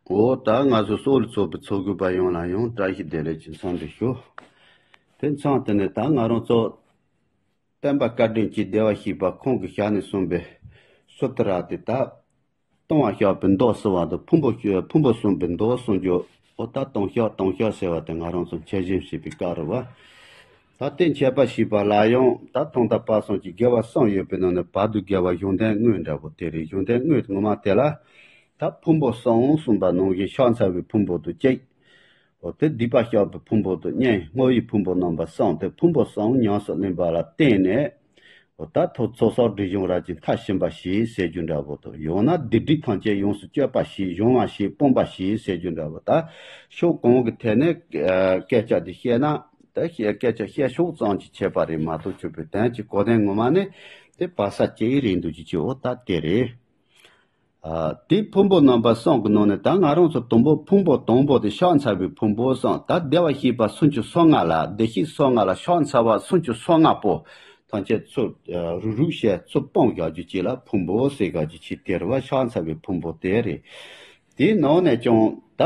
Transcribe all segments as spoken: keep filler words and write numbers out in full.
འོ་ད་ང་ཚོ་སོགས་ལ་ཚོགས་པའི་ཚོགས་གུས་པ་ཡོངས་ལ་ཡང་བཀྲ་ཤིས་བདེ་ལེགས་ཀྱི་འཚམས་འདྲི་ཞུ། དེ་མཚམས་དེ་ནས་ད་ང་རང་ཚོ་བསྟན་པ་བཀའ་དྲིན་གྱི་བདེ་བར་གཤེགས་པ་ཁོང་གི་ཞལ་ནས་གསུངས་པའི་སུ་ཏྲ་དེ་ད་ལྟུང་བ་བཤགས་པའི་མདོ་ཟེར་བ་དང་ཕུང་པོ་ཕུང་པོ་གསུངས་པའི་མདོ་གསུངས་རྒྱུ། འོ་ད་ལྟུང་བཤགས་ལྟུང་བཤགས་ཟེར་བ་དེ་ང་རང་ཚོ་འཆད་ཉན་བྱེད་པའི་སྐབས་རེད་བ། ད་ལྟའི་འཆད་པ་ཞེས་པ་ལ་ཡང་ད་ཐོག་མཐའ་བར་གསུམ་གྱི་དགེ་བ་གསུམ་ཡོད་པའི་ནང་ནས་བར་དུ་དགེ་བ་གཞུང་དོན་དངོས་འདྲ་པོ་དེ་རེད། གཞུང་དོན་དངོས་ངོ་མ་དེ་ལ་ད་ཕུང་པོ་གསུམ་གསུངས་པ་ནང་བཞིན་ཕྱག་འཚལ་བའི་ཕུང་པོ་དང་གཅིག་འོ་དེ་སྡིག་པ་བཤགས་པའི་ཕུང་པོ་དང་གཉིས། བསྔོ་བའི་ཕུང་པོ་རྣམ་པ་གསུམ་དེ་ཕུང་པོ་གསུམ་ཉམས་སུ་ལེན་པ་ལ་བརྟེན་ནས། འོ་ད་ཐོག་ཚོགས་བསགས་སྒྲིབ་སྦྱོང་རབ་ཀྱི་མཐར་ཕྱིན་པ་ཞེས་ཟེར་རྒྱུ་འདྲ་པོ་དང་། ཡང་ན་སྡིག་སྒྲིབ་ཐམས་ཅད་ཡོངས་སུ་གཅོད་པ་ཞེས་སྦྱོང་བ་ཞེས་སྤོང་བ་ཞེས་ཟེར་རྒྱུ་འདྲ་པོ། ད་ཕྱོགས་གང་གི་ཐད་ནས་ཨ་སྐད་ཆ་འདི་བཤད་ན། ད་བཤད་སྐད་ཆ་བཤད་ཕྱོགས་ཙམ་གྱིས་ཆད་པ་རེད་མ་གཏོགས་ཆོས་པའི་དོན་གྱི་གོ་དོན་ངོ་མ་ནི་དེ་བག་ཚ་སྐྱེ་ཡི་རེད་འདུག་ཅི་ཅི། འོ་ད་དེ་རེད། ཨ་དེ་ཕུང་པོ་རྣམ་པ་གསུམ་གྱི་ནང་ནས་ད་ང་རང་ཚོ་དང་པོ་ཕུང་པོ་དང་པོ་དེ་ཕྱག་འཚལ་བའི་ཕུང་པོ་གསུམ། ད་བདེ་བར་གཤེགས་པ་སུམ་ཅུ་སོ་ལྔ་ལ་བདེ་གཤེགས་སོ་ལྔ་ལ་ཕྱག་འཚལ་བ་སུམ་ཅུ་སོ་ལྔ་པོ་ཐམས་ཅད་ཚུར་རུག་རུག་བྱས་ཚུར་སྤུངས་བཞག་རྒྱུ་ཅིག་ལ་ཕུང་པོ་ཟེར་བཞག་རྒྱུ་ཅིག་དེ་རེད་བ། ཕྱག་འཚལ་བའི་ཕུང་པོ་དེ་རེད། དེའི་ནང་ནས་ཀྱང་ད་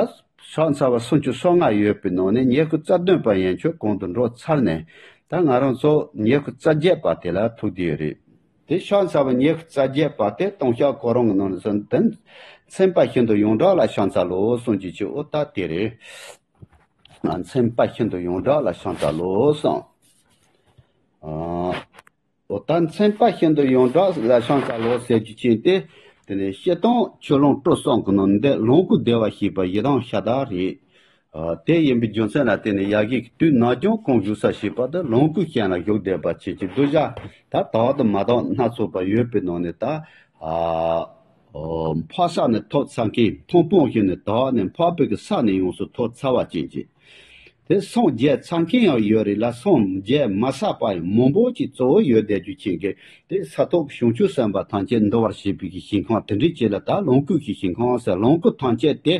ཕྱག་འཚལ་བ་སུམ་ཅུ་སོ་ལྔ་ཡོད་པའི་ནང་ནས་ཉི་ཤུ་རྩ་བདུན་པ་ཡན་ཆོད་གོང་དུ་འགྲོ་ཚར་ནས་ད་ང་རང་ཚོ་ཉི་ཤུ་རྩ་བརྒྱད་པ་དེ་ལ་ཐུག་བསྡད་ཡོད་རེད། དེ་ཕྱག་འཚལ་བ་ཉི་ཤུ་རྩ་བརྒྱད་པ་དེ་ལྟུང་བཤགས་གང་རུང་གི་ནང་ནས་སོ་དེ་མཚན་དཔལ་ཤིན་ཏུ་ཡོངས་གྲགས་ལ་ཕྱག་འཚལ་ལོ་གསུངས་ཀྱི་ཅི། འོ་ད་དེ་རེད། མཚན་དཔལ་ཤིན་ཏུ་ཡོངས་གྲགས་ལ་ཕྱག་འཚལ་ལོ་གསུངས། ཨ། འོ་ད་མཚན་དཔལ་ཤིན་ཏུ་ཡོངས་གྲགས་ལ་ཕྱག་འཚལ་ལོ་ཟེར་རྒྱུ་ཅན་དེ། དེ་ནས་སྤྱིར་བཏང་ཆོས་ལོངས་སྤྲུལ་གསུམ་གྱི་ནང་འདི་ལོངས་སྐུ་བདེ་བར་གཤེགས་པ་ཡི་དམ་ཤ་སྟག་རེད། ཨ། དེ་ཡིན་པའི་རྒྱུ་མཚན་ལ་བརྟེན་ནས་ཡ་གི་དུས་ནམ་རྒྱུན་ཁོང་བཞུགས་ས་ཞེས་པ་དེ་ལོངས་སྐུའི་ཞིང་ལ་བཞུགས་བསྡད་པ་ཅན་གྱི་གདུལ་བྱ་ད་དག་དང་མ་དག་སྣ་ཚོགས་པ་ཡོད་པའི་ནང་ནས་ད། ཨ། འཕགས་ས་ནས་ཐོབ་ཚར་མཁན། མཐོང་སྤང་གཞི་ནས་དག་ནས་འཕགས་པའི་གི་ས་ནས་ཡོངས་སུ་ཐོབ་ཚར་བ་ཅན་གྱི། དེ་སངས་རྒྱས་ཚར་མཁན་ཡང་ཡོད་རེད་ལ་སངས་རྒྱས་མ་ཚར་པ་ཡང་མང་པོ་ཅིག་གཙོ་བོ་ཡོད་བསྡད་རྒྱུ་ཅན་གྱི་དེ་ས་ཐོབ་བྱང་ཆུབ་སེམས་དཔའ་ཐམས་ཅད་འདུལ་བར་བྱེད་པའི་གི་ཞིང་ཁམས་དེ་འདྲའི་ཅིག་ལ་ད་ལོངས་སྐུ་གི་ཞིང་ཁམས་ཟེར། ལོངས་སྐུ་ཐམས་ཅད་དེ།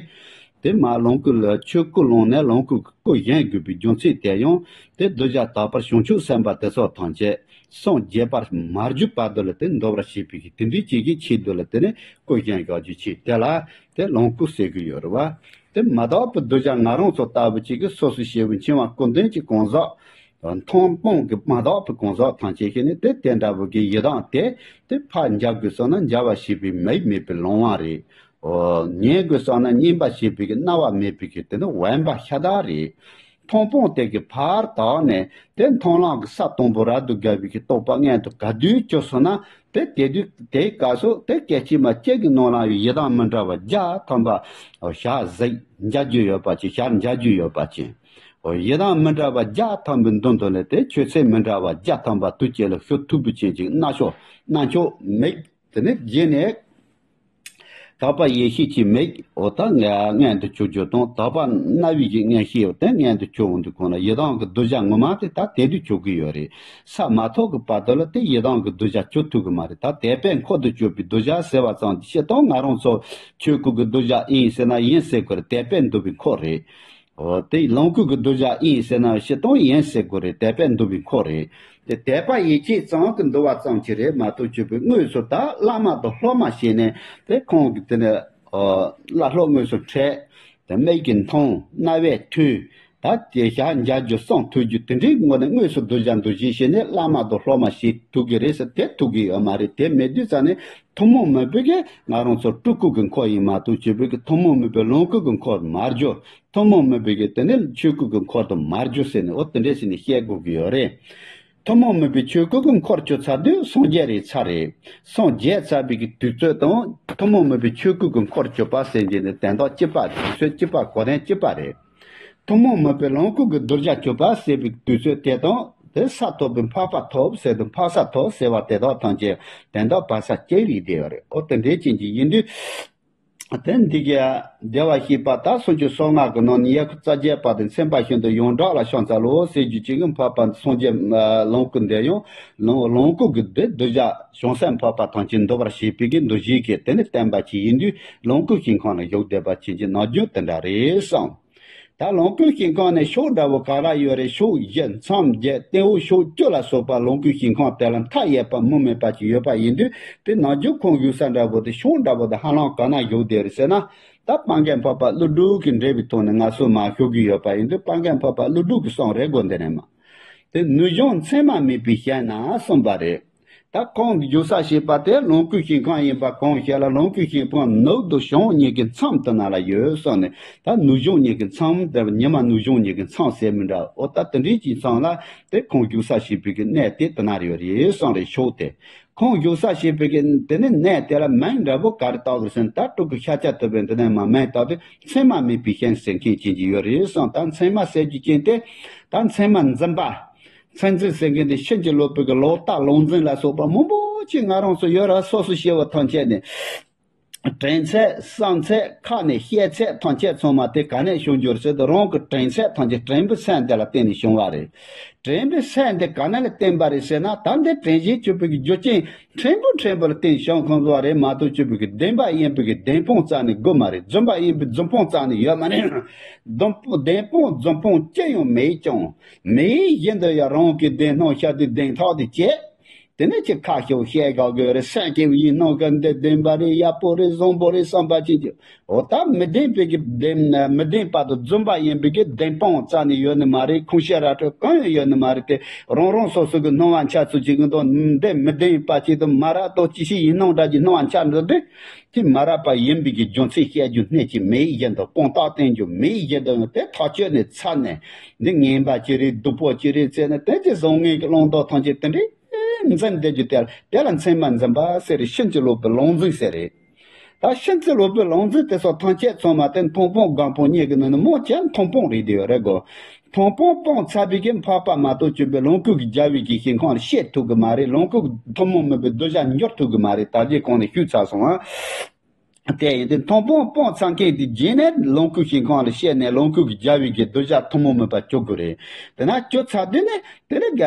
དེ་མ་ལོངས་སྐུ་ལ་ཆོས་སྐུ་བླངས་ནས་ལོངས་སྐུ་གི་སྐུ་བཞེངས་དགོས་པའི་རྒྱུ་མཚན་དེ་ཡང་དེ་གདུལ་བྱ་དག་པར་བྱང་ཆུབ་སེམས་དཔའ་དེ་ཚོ་ཐམས་ཅད་སངས་རྒྱས་པར་མ་གྱུར་བར་དུ་ལ་དེ་འདུལ་བར་བྱེད་པའི་གི་དེ་འདྲའི་ཅིག་གི་ཆེད་དུ་ལ་དེ་ནས་སྐུ་བཞེངས་བཞག་རྒྱུ་ཅིག་དེ་ལ་དེ་ལོངས་སྐུ་ཟེར་གི་ཡོད་རེད་བ། དེ་མ་དག་པའི་གདུལ་བྱ་ང་རང་ཚོ་ལྟ་བུ་ཅིག་གི་སོ་སོ་སྐྱེ་བོ་འཆིང་བ་ཀུན་ལྡན་གྱི་གང་ཟག་མཐོང་སྤང་གི་མ་དག་པའི་གང་ཟག་ཐམས་ཅད་ཀྱིས་ནི་དེ་དེ་འདྲ་བོ་གི་ཡི་དམ་དེ་དེ་ཕར་མཇལ་དགོས་བསམ་ན་མཇལ་བར་བྱེད་པའི་མིག་མེད་པའི་ལོང་བ་རེད། ཨོ། ཉན་དགོས་བསམ་ན་ཉན་པར་བྱེད་པའི་གི་རྣ་བ་མེད་པའི་གི་དེ་ནི་དབེན་པ་ཤ་སྟག་རེད། མཐོང་སྤང་དེ་གི་ཕར་དག་ནས་དེ་མཐོང་ལམ་གི་ས་དང་པོ་རབ་ཏུ་དགའ་བའི་གི་རྟོགས་པ་མངོན་དུ་ག་དུས་གྱུར་སོང་ན་དེ་དེ་དུས་དེའི་སྐབས་སུ་དེ་སྐད་ཅིག་མ་གཅིག་གི་ནང་ལ་ཡི་དམ་མི་འདྲ་བ་བརྒྱ་ཐམ་པ་ཞལ་གཟིགས་མཇལ་རྒྱུ་ཡོད་པ་ཅིག་ཞལ་མཇལ་རྒྱུ་ཡོད་པ་ཅིག་ཨོ། ཡི་དམ་མི་འདྲ་བ་བརྒྱ་ཐམ་པའི་མདུན་དུ་ལས་དེ་ཆོས་ཚན་མི་འདྲ་བ་བརྒྱ་ཐམ་པ་དུས་གཅིག་ལ་ཞུ་ཐུབ་པའི་ཅན་ཅིག་རྣ་ཆོག་རྣ་ཆོག་མིག་དེ་ནས་རྗེས་ནས་དག་པ་ཡེ་ཤེས་ཀྱི་མིག་འོ་ད་ང་མངོན་དུ་གྱུར་རྒྱུ་དང་དག་པ་རྣ་བའི་གི་མངོན་ཤེས་འོ་དེ་མངོན་དུ་གྱུར་འོང་དུས་གང་ལ་ཡི་དམ་གྱི་གདུལ་བྱ་ངོ་མ་དེ་ད་དེ་དུས་གྱུར་གི་ཡོད་རེད། ས་མ་ཐོབ་ཀྱི་བར་དུ་ལ་དེ་ཡི་དམ་གྱི་གདུལ་བྱ་གྱུར་ཐུབ་ཀྱི་མ་རེད། ད་དད་པས་འཁོར་དུ་གྱུར་པའི་གདུལ་བྱ་ཟེར་བ་ཙམ་གྱིས་སྤྱིར་བཏང་ང་རང་ཚོ་ཆོས་སྐུ་གི་གདུལ་བྱ་ཨིན་ཟེར་ན་ཡིན་ཟེར་དགོས་རེད། དད་པས་འདུལ་བའི་འཁོར་རེད། འོ་དེ་ལོངས་སྐུ་གི་གདུལ་བྱ་ཨིན་ཟེར་ན་སྤྱིར་བཏང་ཡིན་ཟེར་དགོས་རེད། དད་པས་འདུལ་བའི་འཁོར་རེད། དེ་དད་པ་ཡིད་ཆེས་ཙམ་གྱིས་འདུལ་བ་ཙམ་གྱིས་རེད་མ་གཏོགས་ཆོས་པའི་དངོས་སུ་ད་བླ་མ་དང་སློབ་མ་བྱས་ནས་དེ་ཁོང་གི་དེ་ནས་བླ་སློབ་དངོས་སུ་འཕྲད། དེ་མིག་གིས་མཐོང་རྣ་བས་ཐོས། ད་དེ་ཞལ་མཇལ་རྒྱུ་གསུང་ཐོས་རྒྱུ་དེ་འདྲའི་ངོ་ནས་དངོས་སུ་གདུལ་བྱ་འདུལ་བྱེད་བྱས་ནས་བླ་མ་དང་སློབ་མ་བྱེད་ཐུབ་ཀྱི་རེད་ཟེར་དེ་ཐུབ་ཀྱི་ཡོད་མ་རེད། དེ་མེད་དུས་ཙང་ནས་ཐུན་མོང་མིན་པའི་གི་ང་རང་ཚོ་སྤྲུལ་སྐུ་གི་འཁོར་ཡིན་མ་གཏོགས་ཆོས་པའི་གི་ཐུན་མོང་མིན་པའི་ལོངས་སྐུ་གི་འཁོར་མར་གྱུར། ཐུན་མོང་མིན་པའི་གི་དེ་ནི་ཆོས་སྐུ་གི་འཁོར་དུ་མར་གྱུར་ཟེར་ནས་འོ་དེ་འདྲས་ཟེར་ནས་བཤད་དགོས་ཀྱི་ཡོད་རེད། ཐུན་མོང་མིན་པའི་ཆོས་སྐུ་གི་འཁོར་གྱུར་ཚར་དུས་སངས་རྒྱས་རེད་ཚར་རེད། སངས་རྒྱས་ཚར་བའི་གི་དུས་ཚོད་དང་ཐུན་མོང་མིན་པའི་ཆོས་སྐུ་གི་འཁོར་གྱུར་པ་ཟེར་མཁན་ནི་དོན་དག་གཅིག་པ། དུས་ཚོད་གཅིག་པ། གོ་དོན་གཅིག་པ་རེད། ཐུན་མོང་མིན་པའི་ལོངས་སྐུ་གི་གདུལ་བྱ་གྱུར་པ་ཟེར་བའི་དུས་ཚོད་དེ་དང་དེ་ས་ཐོབ་པའི་འཕགས་པ་ཐོབ་ཟེར་དུས་འཕགས་ས་ཐོབ་ཟེར་བ་དེ་དག་ཐམས་ཅད་དོན་དག་བག་ཚ་སྐྱེ་རིགས་བསྡད་ཡོད་རེད། འོ་དེ་འདྲའི་ཅན་གྱི་ཡིན་དུས། དེ་འདི་གའི་བདེ་བར་གཤེགས་པ་ད་སུམ་ཅུ་སོ་ལྔ་གི་ནང་ནས་ཉི་ཤུ་རྩ་བརྒྱད་པ་དེ་མཚན་དཔལ་ཤིན་ཏུ་ཡོངས་གྲགས་ལ་ཕྱག་འཚལ་ལོ་ཟེར་རྒྱུ་ཅན་གྱི་འཕགས་པ་སངས་རྒྱས་ལོངས་སྐུ་འདི་ཡང་ལོངས་ལོངས་སྐུ་གི་དེ་གདུལ་བྱ་བྱང་སེམས་འཕགས་པ་ཐམས་ཅད་འདུལ་བར་བྱེད་པའི་གི་འདུལ་བྱེད་ཀྱི་དེ་ནི་བསྟན་པ་ཅིག་ཡིན་དུས་ལོངས་སྐུ་ཞིང་ཁམས་ལ་བཞུགས་བསྡད་པ་ཅན་གྱི་ནམ་རྒྱུན་དེ་འདྲ་རེད་བསམ། ད་ལོངས་སྐུའི་ཞིང་ཁམས་ནས་ཕྱོགས་འདྲ་བོ་ག་རེ་ཡོད་རེད། ཕྱོགས་བཞི་མཚམས་བརྒྱད་སྟེང་འོག་ཕྱོགས་བཅུ་ལ་སོགས་པ་ལོངས་སྐུའི་ཞིང་ཁམས་དེ་ལ་མཐའ་ཡས་པ་མུ་མེད་པ་ཅིག་ཡོད་པ་ཡིན་དུས། དེ་ནང་རྒྱུ་ཁོང་བཞུགས་ས་འདྲ་བོ་དེ་ཕྱོགས་འདྲ་བོ་དེ་ཧ་ལམ་ག་ན་བཞུགས་བསྡད་རེད་ཟེར་ན། ད་སྤང་རྒན་འཕགས་པ་ཀླུ་སྒྲུབ་ཀྱི་འགྲེལ་པའི་ཐོག་ནས་ང་ཚོ་མར་ཞུ་གི་ཡོད་པ་ཡིན་དུས། སྤང་རྒན་འཕགས་པ་ཀླུ་སྒྲུབ་ཀྱི་གསུང་རེད་གོ། འདི་ནས་མར་དེ་ནུས་འབྱུང་མཚན་མ་མེད་པའི་ཞལ་ན་གསུངས་པ་རེད། ད་ཁོང་གི་བཞུགས་ས་ཞེས་པ་དེ་ལོངས་སྐུའི་ཞིང་ཁམས་ཡིན་པ་གང་ཞིག་ལ། ལོངས་སྐུའི་ཞིང་ཁམས་ནུབ་དང་བྱང་གཉིས་ཀྱི་མཚམས་དེ་ན་ལ་ཡོད་གསུངས་ནས། ད་ནུབ་བྱང་གཉིས་ཀྱི་མཚམས་དེ། ཉི་མ་ནུབ་བྱང་གཉིས་ཀྱི་མཚམས་ཟེར་མི་འདྲ། འོ་ད་དེ་འདྲའི་ཅིག་མཚམས་ལ་དེ་ཁོང་བཞུགས་ས་ཞེས་པའི་གི་གནས་དེ་དེ་ན་ཡོད་རེད་གསུངས་རེད། ཕྱོགས་དེ། ཁོང་བཞུགས་ས་ཞེས་པའི་གི་དེ་ནི་གནས་དེ་ལ་མིང་འདྲ་བོ་ག་རེ་བཏགས་དགོས་ཟེར་ན། ད་སྤྲུལ་སྐུ་ཤཱཀྱ་ཐུབ་པས་འདི་ནས་མར་མིང་བཏགས་ཏེ་མཚན་མ་མེད་པའི་ཞལ་ཟེར་མཁན་ཅན་ཅིག་ཡོད་རེད་གསུངས། ད་མཚན་མ་ཟེར་རྒྱུ་ཅན་དེ། ད་མཚན་མ་འཛིན་པ། མཚན་འཛིན་ཟེར་མཁན་དེ་ཕྱིན་ཅི་ལོག་པའི་གི་ལོག་ལྟ་ལོག་འཛིན་ལ་སོགས་པ་མང་པོ་ཅིག་ང་རང་ཚོ་ཡོད་ར། སོ་སོ་སྐྱེ་བོ་ཐམས་ཅད་ནས། དྲན་ཚད་བསམ་ཚད་ཁ་ནས་བཤད་ཚད་ཐམས་ཅད་ཚང་མ་དེ་ག་ནས་བྱུང་རྒྱུ་རེད་ཟེར་དུས། རང་གི་དྲན་ཚད་ཐམས་ཅད་དྲན་པའི་སེམས་དེ་ལ་བརྟེན་ནས་བྱུང་བ་རེད། དྲན་པའི་སེམས་དེ་ག་ནས་ལ་བརྟེན་པ་རེད་ཟེར་ན། ད་འདི་དྲན་བྱེད་སྤྱོད་པའི་གི་རྒྱུ་རྐྱེན་ཕྲན་བུ་ཕྲན་བུ་ལ་བརྟེན་བྱུང་ཁོང་ཚོ་བ་རེད་མ་གཏོགས། སྤྱོད་པའི་གི་བདེན་པ་ཡིན་པའི་གི་བདེན་སྤོང་རྩ་ནས་དགོས་མ་རེད། རྫུན་པ་ཡིན་པའི་རྫུན་སྤོང་རྩ་ནས་ཡོད་མ་རེད། བདེན་སྤོང་རྫུན་སྤོང་ཅི་ཡང་མེད་ཀྱང་། མེད་བཞིན་དུ་ཡང་རང་གི་བདེན་སྣང་ཤར་དུས་བདེན་ཐག་དེ་བཅད། དེ་ནས་ཁྱེད་ཁ་ཤོ་བཤད་དགའ་དགོས་རེད། སེམས་ཀྱི་ཡིན་ནོ་ག་འདི་བདེན་པ་རེད། ཡག་པོ་རེད། བཟང་པོ་རེད་བསམ་པ་ཅན་གྱི། འོ་ད་མི་བདེན་པའི་གི་བདེན། མི་བདེན་པ་དང་རྫུན་པ་ཡིན་པའི་གི་བདེན་སྤོང་རྩ་ནས་ཡོད་ནི་མ་རེད། ཁུངས་སྐྱེལ་ར་སྤྲོད་གང་ཡང་ཡོད་ནི་མ་རེད་དེ། རང་རང་སོ་སོ་གི་སྣང་བ་འཆར་ཚུལ་གྱི་ངོ་དོན་འདི་མི་བདེན་པ་ཅིག་དང་མ་ར་དང་ཅི་ཞིག་ཡིན་ནོ་འདྲ་གྱི་སྣང་བ་འཆར་འདུག་དུས། དེ་མ་ར་པ་ཡིན་པའི་གི་རྒྱུ་མཚན་བཤད་རྒྱུ་སྣེ་གཅིག་མེད་བཞིན་དུ། དཔང་རྟགས་བསྟན་རྒྱུ་མེད་བཞིན་དུ། དེ་ཐག་གཅོད་ནས་ཚར་ནས་འདི་ངན་པ་ཅི་རེད། སྡུག་པོ་ཅི་རེད་བཙལ་ནས། དེ་ཅི་བཟང་ངན་གྱི་བླང་དོར་ཐམས་ཅད་དེ་འདྲའི་འཛིན་བསྡད་རྒྱུ་དེ་ལ། དེ་ལ་མཚན་མ་འཛིན་པ་ཟེར་རེད། ཕྱིན་ཅི་ལོག་པའི་ལོག་འཛིན་ཟེར་རེད། ད་ཕྱིན་ཅི་ལོག་པའི་ལོག་འཛིན་དེ་སོགས་ཐམས་ཅད་ཚང་མ་དེ་མཐོང་སྤང་སྒོམ་སྤང་གཉིས་ཀྱི་ནང་ནས་མང་ཆེ་མཐོང་སྤང་རེད་དེ་ཡོད་རེད་གོ། མཐོང་སྤང་སྤངས་ཚར་བའི་གི་འཕགས་པ་མ་གཏོགས་སྤྱོད་པའི་ལོངས་སྐུ་གི་རྒྱལ་བའི་གི་ཞིང་ཁམས་ལ་སྐྱེ་ཐུབ་གི་མ་རེད། ལོངས་སྐུ་ཐུན་མོང་མིན་པའི་གདུལ་བྱ་འགྱུར་ཐུབ་གི་མ་རེད། ད་རྗེས་གོང་ནས་ཞུས་ཚར་སོང་ཨ། དེ་ཡིན་དུས་མཐོང་སྤང་སྤངས་ཚར་མཁན་དེ་རྗེས་ནས་ལོངས་སྐུའི་ཞིང་ཁམས་ལ་སྐྱེས་ནས་ལོངས་སྐུ་གི་རྒྱལ་བའི་གི་གདུལ་བྱ་ཐུན་མོང་མིན་པ་སྤྱོད་དགོས་རེད། དེ་ན་སྤྱོད་ཚར་དུས་ནས་དེ་ནས་ག་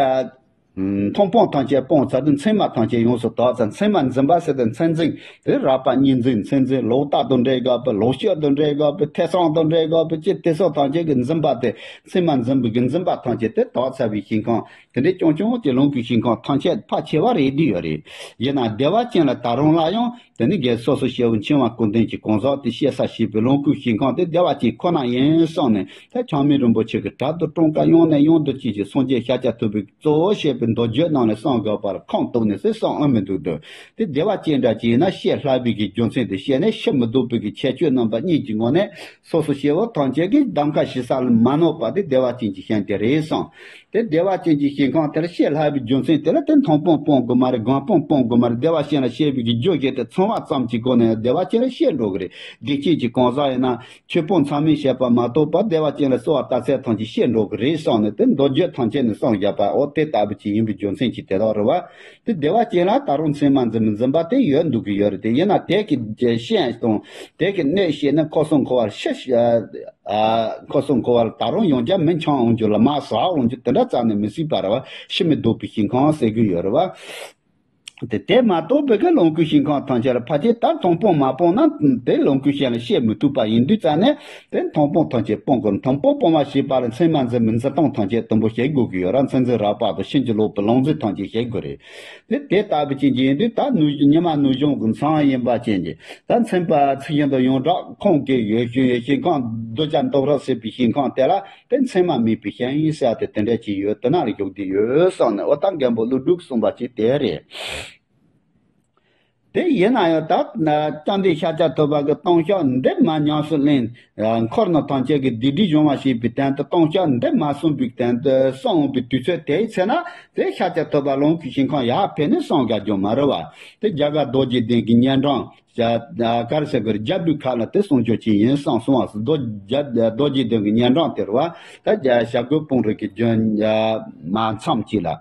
མཐོང་སྤང་ཐམས་ཅད་སྤངས་ཚར་དུས་མཚན་མ་ཐམས་ཅད་ཡོངས་སུ་དག་ཚར། མཚན་མ་འཛིན་པ་ཟེར་དུས་མཚན་འཛིན་དེ་རགས་པ་གཉིས་འཛིན། མཚན་འཛིན་ལོག་ལྟ་དང་འདྲེས་དགོས་པ། ལོག་སྤྱོད་དང་འདྲེས་དགོས་པ། ཐེ་ཚོམ་དང་འདྲེས་དགོས་པ། ཅི་དེ་སོགས་ཐམས་ཅད་ཀྱི་འཛིན་པ་དེ། མཚན་མ་འཛིན་པའི་གི་འཛིན་པ་ཐམས་ཅད་དེ་དག་ཚར་བའི་ཞིང་ཁམས་དེ་འདྲའི་རྐྱང་རྐྱང་གི་ལོངས་སྐུའི་ཞིང་ཁམས་ཐམས་ཅད་ཕལ་ཆེ་བ་རེད་བསྡད་ཡོད་རེད། ཡིན་ནའང་བདེ་བ་ཅན་ལ་ད་རུང་སླར་ཡང་དེ་ནི་རྒན་སོ་སོ་སྐྱེ་བོ་འཆིང་བ་ཀུན་ལྡན་གྱི་གང་ཟག་དེ་སྐྱེ་ས་བྱེད་པའི་ལོངས་སྐུའི་ཞིང་ཁམས་དེ་བདེ་བ་ཅན་ཁོ་ན་ཡིན་གསུངས་ནས། ད་ཆགས་མེད་རིན་པོ་ཆེ་གི་དྲ་དུ་ཀྲུང་ཀ་ཡོངས་ནས་ཡོངས་སུ་གཅིག་ཅིག་སངས་རྒྱས་ཤཱཀྱ་ཐུབ་པའི་གཙོ་བོ་བྱས་པའི་མདོ་རྒྱུད་ནང་ནས་གསུངས་དགོས་པར་ཁུངས་གཏུགས་ནས་ཟེར་གསུངས་ཨ་མི་འདུག་འདུག་དེ་བདེ་བ་ཅན་འདྲ་ཅིག་ཡིན་ན་ཤི་སླ་བའི་གི་རྒྱུ་མཚན་དེ་བཤད་ནས། ཤི་མི་སྡུག་པའི་གི་ཁྱད་ཆོས་རྣམ་པ་གཉིས་ཀྱི་ངོས་ནས་སོ་སོ་སྐྱེ་བོ་ཐམས་ཅད་ཀྱིས་གདམ་ཁ་ཞུ་ས་ལ་མ་གནོད་པ་དེ་བདེ་བ་ཅན་གྱི་ཞིང་དེ་རེད་གསུངས། དེ་བདེ་བ་ཅན་གྱི་ཞིང་ཁམས་དེར་ཤི་སླ་བའི་རྒྱུ་མཚན་དེ་ལ་དེ་མཐོང་སྤང་སྤང་དགོས་མ་རེད། སྒོམ་སྤང་སྤང་དགོས་མ་རེད། བདེ་བ་ཅན་ལ་སྐྱེ་བའི་གི་རྒྱུ་བྱས་ཏེ་ཚོར་བ་ཙམ་གྱི་སྒོ་ནས་བདེ་བ་ཅན་ལ་སྐྱེ་འགྲོ་གི་རེད། བདེ་སྐྱིད་ཀྱི་གང་ཟག་ཡིན་ན། ཆོས་སྤོང་ཚང་མས་བཤད་པ་མ་གཏོགས་པ་བདེ་བ་ཅན་ལ་གསོལ་བ་བཏབ་ཚད་ཐམས་ཅད་ཤེས་འགྲོ་གི་རེད་གསུངས་ནས། དེ་མདོ་རྒྱུད་ཐམས་ཅད་ནས་གསུངས་བཞག་པ། འོ་དེ་ལྟ་བུ་ཅིག་ཡིན་པའི་རྒྱུ་མཚན་གྱིས་དེ་དག་རེད་བ། དེ་བདེ་བ་ཅན་ལ་ད་རུང་མཚན་མ་འཛིན་མི་འཛིན་པ་དེ་ཡོད་འདུག་གི་ཡོད་རེད། དེ་ཡིན་ན་དེ་གི་ཤེས་དང་དེ་གི་གནད་ཤེས་ནས་འཁོར་གསུམ་འཁོར་བར་ཤི། འཁོར་གསུམ་འཁོར་བར་ད་རུང་ཡང་བསྐྱར་མི་འཁྱམས་འོང་རྒྱུ་ལ་མ་ཟག་འོང་རྒྱུ་དེ་འདྲ་རྩ་ནས་མི་སྲིད་པ་རེད་བ། ཤི་མི་སྡུག་པའི་ཞིང་ཁམས་ཟེར་གི་ཡོད་རེད་བ། དེ་དེ་མ་གཏོགས་པའི་གི་ལོངས་སྐུའི་ཞིང་ཁམས་ཐམས་ཅད་ལ་ཕལ་ཆེར་ད་མཐོང་སྤང་མ་སྤངས་ན་དེ་ལོངས་སྐུའི་ཞིང་ལ་སྐྱེ་མི་ཐུབ་པ་ཡིན་དུས་ཙང་ནས། དེ་མཐོང་སྤང་ཐམས་ཅད་སྤོང་དགོས། མཐོང་སྤང་སྤོང་བ་ཞེས་པ་ལ་མཚན་མ་འཛིན་མི་འཛིན་སྟངས་ཐམས་ཅད་དུམ་བུ་བྱེད་དགོས་ཀྱི་ཡོད་ར། མཚན་འཛིན་རགས་པ་དང་ཕྱིན་ཅི་ལོག་པའི་ལོག་འཛིན་ཐམས་ཅད་བྱེད་དགོས་རེད། དེ་དེ་ལྟ་བུ་ཅན་གྱི་ཡིན་དུས། ད་ནུ་ཉི་མ་ནུབ་བྱང་གི་མཚམས་ཡིན་པ་ཅན་གྱི། ད་མཚན་པ་ཚིག་བཞིན་དུ་ཡོངས་གྲགས་ཁོང་གི་ཡོད་ཞིང་ཁམས་གདུལ་བྱ་འདོད་རབ་སྲིད་པའི་ཞིང་ཁམས་དེ་ལ། དེ་མཚན་མ་མེད་པའི་ཞིང་ཡིན་ཟེར་ཏེ་དེ་འདྲ་ཅིག་ཡོད། དེ་ན་ལ་བཞུགས་བསྡད་ཡོད་གསུངས་ནས། འོ་ད་མགོན་པོ་ཀླུ་སྒྲུབ་གསུངས་པ་ཅིག་དེ་རེད། དེ་ཡིན་ན་ཡང་ད་བཅོམ་ལྡན་ཤཱཀྱ་ཐུབ་པ་གི་ལྟུང་བཤགས་འདི་མ་ཉམས་སུ་ལེན། འཁོར་རྣམས་ཐམས་ཅད་ཀྱི་སྡིག་སྒྲིབ་སྦྱོང་བ་ཞེས་པའི་དོན་དུ་ལྟུང་བཤགས་འདི་མ་གསུངས་པའི་དོན་དུ་གསུངས་པའི་དུས་ཚོད་དེའི་ཚེ་ན། དེ་ཤཱཀྱ་ཐུབ་པ་ལོངས་སྐུའི་ཞིང་ཁམས་ཡར་ཕེབས་ནས་གསུངས་བཞག་རྒྱུ་མ་རེད་བ། དེ་རྒྱ་གར་རྡོ་རྗེ་གདན་གྱི་སྙན་གྲགས། ཇ་ག་རེ་ཟེར་དགོས་རེད། རྒྱ་བོད་ཁ་ལ་དེ་གསུང་ཆོས་ཅིག་ཡིན་གསུངས་སོང་བ། རྡོ་རྒྱ་རྡོ་རྗེ་གདན་གྱི་སྙན་གྲགས་དེ་རེད་བ། ད་རྒྱ་བྱ་རྒོད་སྤུངས་རི་གི་ལྗོན་མ་མཚམས་ཅིག་ལ།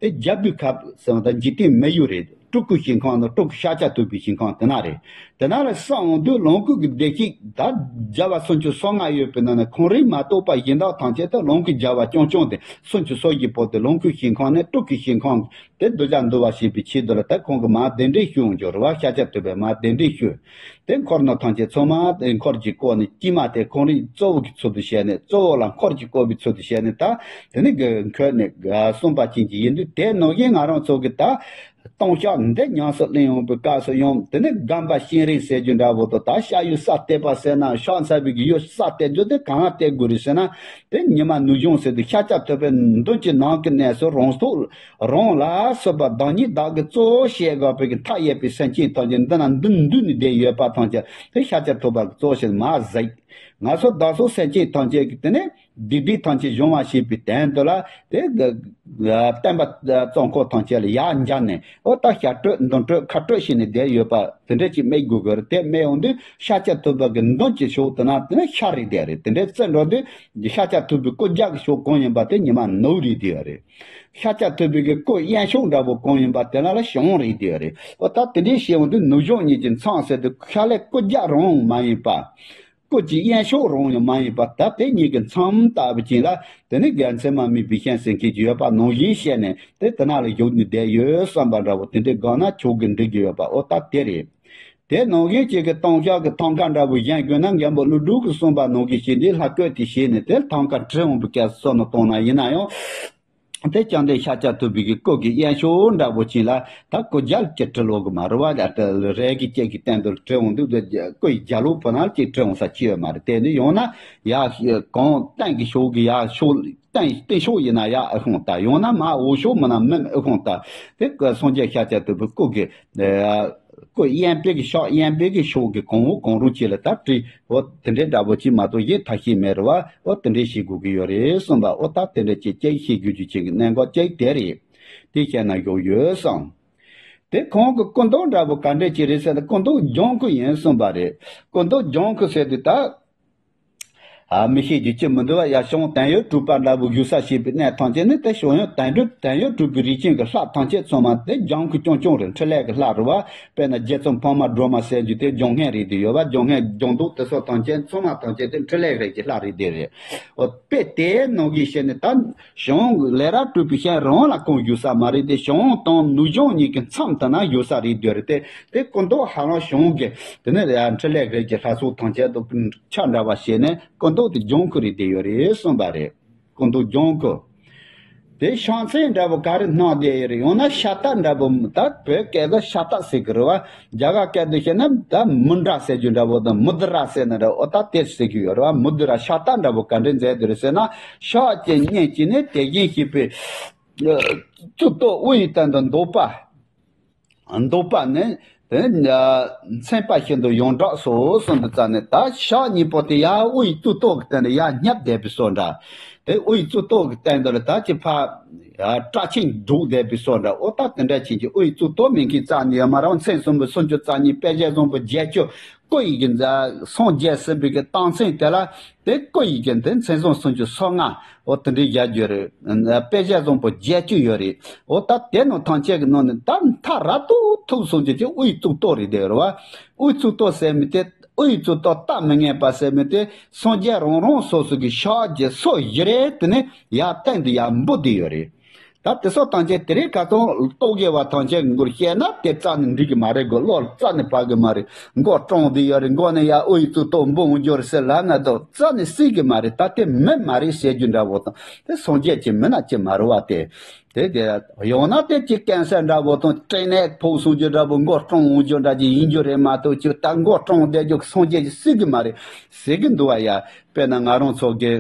དེ་རྒྱ་བོད་ཁ་ཟེར་བ་ད་འཇིག་རྟེན་མི་ཡུལ་རེད། སྤྲུལ་སྐུའི་ཞིང་ཁམས་དང་སྤྲུལ་སྐུ་ཤཱཀྱ་ཐུབ་པའི་ཞིང་ཁམས་དེ་ན་རེད། དེ་ན་ལ་སོང་འོང་དུས་ལོངས་སྐུ་གི་བདེ་གཤེགས་ད་རྒྱལ་བ་སུམ་ཅུ་སོ་ལྔ་ཡོད་པའི་ནང་ནས་ཁོང་རང་མ་གཏོགས་པ་གཞན་དག་ཐམས་ཅད་དུ་ལོངས་སྐུའི་རྒྱལ་བ་རྐྱང་རྐྱང་དེ་སུམ་ཅུ་སོ་བཞི་པོ་དེ་ལོངས་སྐུའི་ཞིང་ཁམས་ནས་སྤྲུལ་སྐུའི་ཞིང་ཁམས་དེ་གདུལ་བྱ་འདུལ་བ་བྱེད་པའི་ཆེད་དུ་ལ་ད་ཁོང་གི་མར་གདན་འདྲེན་ཞུ་འོང་འགྱུར་བ། ཤཱཀྱ་ཐུབ་པས་མར་གདན་འདྲེན་ཞུ། དེ་འཁོར་རྣམས་ཐམས་ཅད་ཚང་མ་དེ་འཁོར་གྱིས་བསྐོར་ནས་དཀྱིལ་མ་དེ་ཁོང་རང་གཙོ་བོ་གི་ཚུལ་དུ་བྱས་ནས་གཙོ་བོ་ལ་འཁོར་གྱིས་བསྐོར་བའི་ཚུལ་དུ་བྱས་ནས་ད་དེ་ནི་གི་འཁོད་ནས་གསུངས་པ་ཅན་གྱི་ཡིན་དུས་དེ་ནང་བཞིན་ང་རང་ཚོ་གི་ད་ལྟུང་བཤགས་འདི་ཉམས་སུ་ལེན་ཡོང་པའི་སྐབས་སུ་ཡང་དེ་ནི་སྒོམ་པ་བྱིན་རེས་ཟེར་རྒྱུ་འདྲ་བོ་དང་ད་བཤགས་ཡུལ་ས་གཏད་པ་ཟེར་ན་བཤགས་ཚར་བའི་གི་ཡུལ་ས་གཏད་རྒྱུ་དེ་གང་ལ་གཏད་དགོས་རེད་ཟེར་ན་དེ་ཉི་མ་ནུབ་བྱང་ཟེར་དུས་ཤཱཀྱ་ཐུབ་པའི་མདུན་གྱི་ནང་གི་གནས་སུ་རང་སྟོབས། རང་ལ་སོགས་པ་བདག་ཉིད་བདག་གིས་གཙོ་བོ་བྱེད་དགོས་པའི་མཐའ་ཡས་པའི་སེམས་ཅན་ཐམས་ཅད་འདི་ན་འདུས་འདུས་ནས་བསྡད་ཡོད་པ་ཐམས་ཅད་དེ་ཤཱཀྱ་ཐུབ་པ་གཙོ་བོ་བྱེད་མ་ཟད། ང་ཚོ་བདག་སོགས་སེམས་ཅན་ཐམས་ཅད་ཀྱི་དེ་ནས་སྡིག་སྒྲིབ་ཐམས་ཅད་སྦྱོང་བ་བྱེད་པའི་དོན་དུ་ལ་དེ་གི་བསྟན་པ་རྩོམ་མཁན་ཐམས་ཅད་ལ་ཡར་འཇགས་ནས་འོ་ད་ཞབས་བཀྲུས་མདུན་བཀྲུས་ཁ་བཀྲུས་བྱས་ནས་བསྡད་ཡོད་པ་དེ་འདྲ་ཅིག་སྨྲས་དགོས་ཀྱི་རེད། དེ་སྨྲས་འོང་དུས་ཤཱཀྱ་ཐུབ་པ་གི་མདུན་གྱི་ཕྱོགས་དེ་ན་དེ་ནས་ཤར་རེ་བསྡད་རེད། དེ་འདྲའི་བརྩི་འགྲོ་དུས་ཤཱཀྱ་ཐུབ་པའི་སྐུ་རྒྱབ་ཀྱི་ཕྱོགས་གང་ཡིན་པ་དེ་ཉི་མ་ནུབ་རེ་བསྡད་ཡོད་རེད། ཤཱཀྱ་ཐུབ་པའི་གི་སྐུ་དབྱིངས་ཕྱོགས་འདྲ་པོ་གང་ཡིན་པ་དེ་ལ་ལ་བྱང་རེ་བསྡད་ཡོད་རེད། འོ་ད་དེ་འདྲའི་ཞེས་འོང་དུས་ནུབ་བྱང་གཉིས་ཀྱི་མཚམས་ཟེར་དུས་ཤར་ལྷོའི་སྐུ་རྒྱབ་རང་མ་ཡིན་པ། སྐུ་གི་དབྱིངས་ཕྱོགས་རང་ཡང་མ་ཡིན་པ་ད་དེ་གཉིས་ཀྱི་མཚམས་ལྟ་བུ་ཅིག་ལ་དེ་ནི་རྒྱལ་མཚན་མ་དམིགས་པའི་ཤིང་ཟེར་མཁན་གྱི་ཡོད་པ་ནང་བཞིན་བཤད་ནས་དེ་དེ་ན་ལ་བཞུགས་ནས་བསྡད་ཡོད་བསམ་པ་འདྲ་པོ་དེ་འདྲའི་དགོངས་ན་ཆོག་གི་འགྲིག་གི་ཡོད་པ་འོ་ད་དེ་རེད། དེ་ནང་བཞིན་གཅིག་གི་ལྟུང་བཤགས་ཀྱི་ཐང་ཀ་འདྲ་པོ་གཞན་དགོས་ན་མགོན་པོ་ཀླུ་སྒྲུབ་ཀྱིས་གསུངས་པ་ནང་བཞིན་བྱས་ཏེ་ལྷ་བཀོད་དེ་བྱས་ནས་དེ་ཐང་ཀ་བྲི་འོང་བའི་སྐབས་སུ་བསམ་བློ་བཏང་ན་ཡིན་ན་ཡང་། དེ་བཅོམ་ལྡན་ཤཱཀྱ་ཐུབ་པའི་གི་སྐུ་གི་དབྱིངས་ཕྱོགས་འདྲ་པོ་ཅིག་ལ་ད་སྐུ་རྒྱབ་ཀྱི་བྲི་ལོ་གི་མ་རེད་བ། ད་རལ་གྲི་གཅིག་གི་སྟེང་དུ་བྲི་འོང་དུས་སྐུ་ཡི་རྒྱབ་ལོགས་པོ་ན་ཅིག་བྲི་འོང་ས་ཅི་ཡོད་མ་རེད། དེ་ནི་ཡང་ན་ཡ་གང་སྟེང་གི་ཕྱོགས་ཀྱི་ཡ་ཕྱོགས། སྟེང་སྟེང་ཕྱོགས་ཡིན་ན་ཡར་ཨེ་ཤོང་ལྟ། ཡང་ན་མར་འོག་ཕྱོགས་མིན་ན་མིན་ཨེ་ཤོང་ལྟ། དེ་སངས་རྒྱས་ཤཱཀྱ་ཐུབ་པའི་སྐུ་གི་སྐུ་གཡས་པའི་གི་ཕྱོགས་གཡས་པའི་གི་ཕྱོགས་ཀྱི་གང་བོ་གང་རུང་ཅིག་ལ་ད་བྲིས། འོ་དེ་འདྲའི་འདྲ་པོ་ཅིག་མ་གཏོགས་གཞན་ཐབས་ཤེས་མེད་རེད་བ། འོ་དེ་འདྲའི་བྱེད་དགོས་ཀྱི་ཡོད་རེད་གསུངས་པ། འོ་ད་དེ་འདྲ་ཅིག་ཅིག་ཤེས་རྒྱུ་ཅིག་ཅིག་གི་གནད་འགག་ཅིག་དེ་རེད། དེ་བཤད་ན་ཡོག་ཡོད་བསམ། དེ་ཁོང་གི་སྐུ་མདོག་འདྲ་པོ་ག་འདྲས་ཅིག་རེད་ཟེར་ན་སྐུ་མདོག་ལྗང་ཁུ་ཡིན་གསུངས་པ་རེད། སྐུ་མདོག་ལྗང་ཁུ་ཟེར་དུས་ད། ཨ་མི་ཤེས་རྒྱུ་ཅི་མི་འདུག་བ། ཡ་ཤོང་དོན་ཡོད་གྲུབ་པ་འདྲ་པོ་བཞུགས་ས་ཞེས་པའི་གནས་ཐམས་ཅད་ནི་དེ་ཤོང་ཡོད་དོན་གྲུབ་དོན་ཡོད་གྲུབ་པའི་རིགས་ཅན་གྱི་ལྷ་ཐམས་ཅད་ཚང་མ་དེ་ལྗང་ཁུ་རྐྱང་རྐྱང་རེད། འཕྲིན་ལས་ཀྱི་ལྷ་རེད་བ། དཔེར་ན་རྗེ་བཙུན་འཕགས་མ་སྒྲོལ་མ་ཟེར་རྒྱུ་དེ་ལྗང་སྔོན་རེད་དེ་ཡོད་བ། ལྗང་སྔོན་ལྗང་མདོག་དེ་སོགས་ཐམས་ཅད་ཚང་མ་ཐམས་ཅད་དེ་འཕྲིན་ལས་རིགས་ཀྱི་ལྷ་རེད་དེ་རེད། འོ་དཔེ་དེའི་ནང་གི་བཤད་ནི་ད་ཤོང་ལས་རབ་གྲུབ་པའི་ཤིང་རང་ལ་ཁོང་བཞུགས་ས་མ་རེད་དེ་ཤོང་དང་ནུབ་བྱང་གཉིས་ཀྱི་མཚམས་དེ་ན་བཞུགས་ས་རེད་དེ་རེད་དེ། དེ་སྐུ་མདོག་ཧ་ལམ་ཤོང་གི་དེ་ནི་འཕྲིན་ལས་རིགས་ཀྱི་ལྷ་ཚོགས་ཐམས་ཅད་དུ། ཆ་འདྲ་བ་བྱས་ནས་སྐུ་མདོག་དེ་ལྗང་ཁུ་རེད་དེ་ཡོད་རེད་གསུངས་པ་རེད། སྐུ་མདོག་ལྗང་ཁུ། དེ་ཕྱག་མཚན་འདྲ་པོ་ག་རེ་སྣང་བསྡད་ཡོད་རེད། ཡང་ན་ཤ་སྟག་འདྲ་པོ་ད་བོད་སྐད་དུ་ཤ་སྟག་ཟེར་གི་རེད་བ། རྒྱ་གར་སྐད་དུ་བཤད་ན་ད་མུ་དྲ་ཟེར་རྒྱུ་འདྲ་པོ་དང་མུ་དྲ་ཟེར་ན་འདྲ་པོ་ད་དེ་ཟེར་གི་ཡོད་རེད་བ། མུ་དྲ་ཤ་སྟག་འདྲ་པོ་ག་འདྲས་མཛད་དེ་རེད་ཟེར་ན་ཕྱག་གི་སྙན་གྱིས་ནི་དེ་བཞིན་གཤེགས་པའི་གཙུག་ཏོར་དབུ་ཡི་སྟེང་དུ་འདོགས་པ། འདོགས་པ་ནི། དེ་མཚན་པ་ཤིན་ཏུ་ཡོངས་གྲགས་སོ་གསུངས་པའི་རྩ་ནས་ད་ཕྱག་གཉིས་པོ་དེ་ཡར་དབུ་ཡི་གཙུག་ཏོར་གྱི་སྟེང་དུ་ཡར་བསྙབས་བསྡད་པའི་བཟོ་འདྲ། དེ་དབུ་ཡི་གཙུག་ཏོར་གྱི་སྟེང་དུ་ལ་ད་ཅི་ཕར་སྐྲ་ཆེན་སྒྲུག་བསྡད་པའི་བཟོ་འདྲ། འོ་ད་དེ་འདྲ་ཕྱིན་གྱི་དབུ་ཡི་གཙུག་ཏོར་མིང་གི་རྩ་ནས་ཡོད་མ་རེད། མཚན་གསུམ་པོ་སུམ་ཅུ་རྩ་གཉིས་དཔེ་བྱད་བཟང་པོ་བརྒྱད་ཅུ། སྐུ་ཡི་གི་མཛད་སངས་རྒྱས་ཟིན་པའི་གི་རྟགས་མཚན་དེ་ལ་དེ་སྐུ་ཡི་གི་དེ་མཚན་བཟང་སུམ་ཅུ་སོ་ལྔ། འོ་དེ་འདྲའི་ཡར་རྒྱུ་རེད། དཔེ་བྱད་བཟང་པོ་བརྒྱད་ཅུ་ཡོད་རེད། འོ་ད་དེ་ནང་ཐམས་ཅད་ཀྱི་ནང་ནས་ད་མཐའ་རབ་ཏུ་མཐུག་སོང་རྒྱུ་དེ་དབུ་ཡི་གཙུག་ཏོར་རེད་དེ་རེད་བ། དབུ་ཡི་གཙུག་ཏོར་ཟེར་མི་དེ་དབུ་ཡི་གཙུག་ཏོར་བལྟ་མི་ཉན་པ་ཟེར་མི་དེ་སངས་རྒྱས་རང་རང་སོ་སོ་གི་ཕྱག་རྒྱ་སོ་བཞི་རེ་དེ་ནས་ཡར་སྟེང་དུ་ཡར་འབུད་དེ་ཡོད་རེད། ད་དེ་སོགས་ཐམས་ཅད་དེ་རིང་ཁ་སང་རྟོག་གེ་བ་ཐམས་ཅད་མགུར་བཤད་ན་དེ་རྩ་ནས་འགྲིག་གི་མ་རེད་གོ། བློ་རྩ་ནས་བབས་གི་མ་རེད། མགོ་སྐྲངས་བསྡད་ཡོད་རེད། མགོ་ནས་ཡར་དབུ་ཡི་གཙུག་ཏོར་འབུད་འོང་རྒྱུ་རེད་ཟེར་ལབ་ན་དོ་རྩ་ནས་སྲིད་གི་མ་རེད། ད་དེ་མིན་མ་རེད་ཟེར་རྒྱུ་འདྲ་བོ་དང་དེ་སངས་རྒྱས་ཀྱི་མིན་ན་ཅི་མ་རེད་བ། དེ་དེ་དེ་ཡང་ན་དེ་ཅི་ཀན་སར་འདྲ་བོ་དང་སྐྲན་ནད་ཕོག་སོང་རྒྱུ་འདྲ་བོ་མགོ་སྐྲངས་འོང་རྒྱུ་འདྲ་ཅིག་ཡིན་རྒྱུ་རེད་མ་གཏོགས་ཅི་ད་མགོ་སྐྲངས་བསྡད་རྒྱུ་སངས་རྒྱས་ཀྱི་སྲིད་གི་མ་རེད་ཟེར་གི་འདུག་བ་ཡ། དཔེར་ན་ང་རང་ཚོ་གི་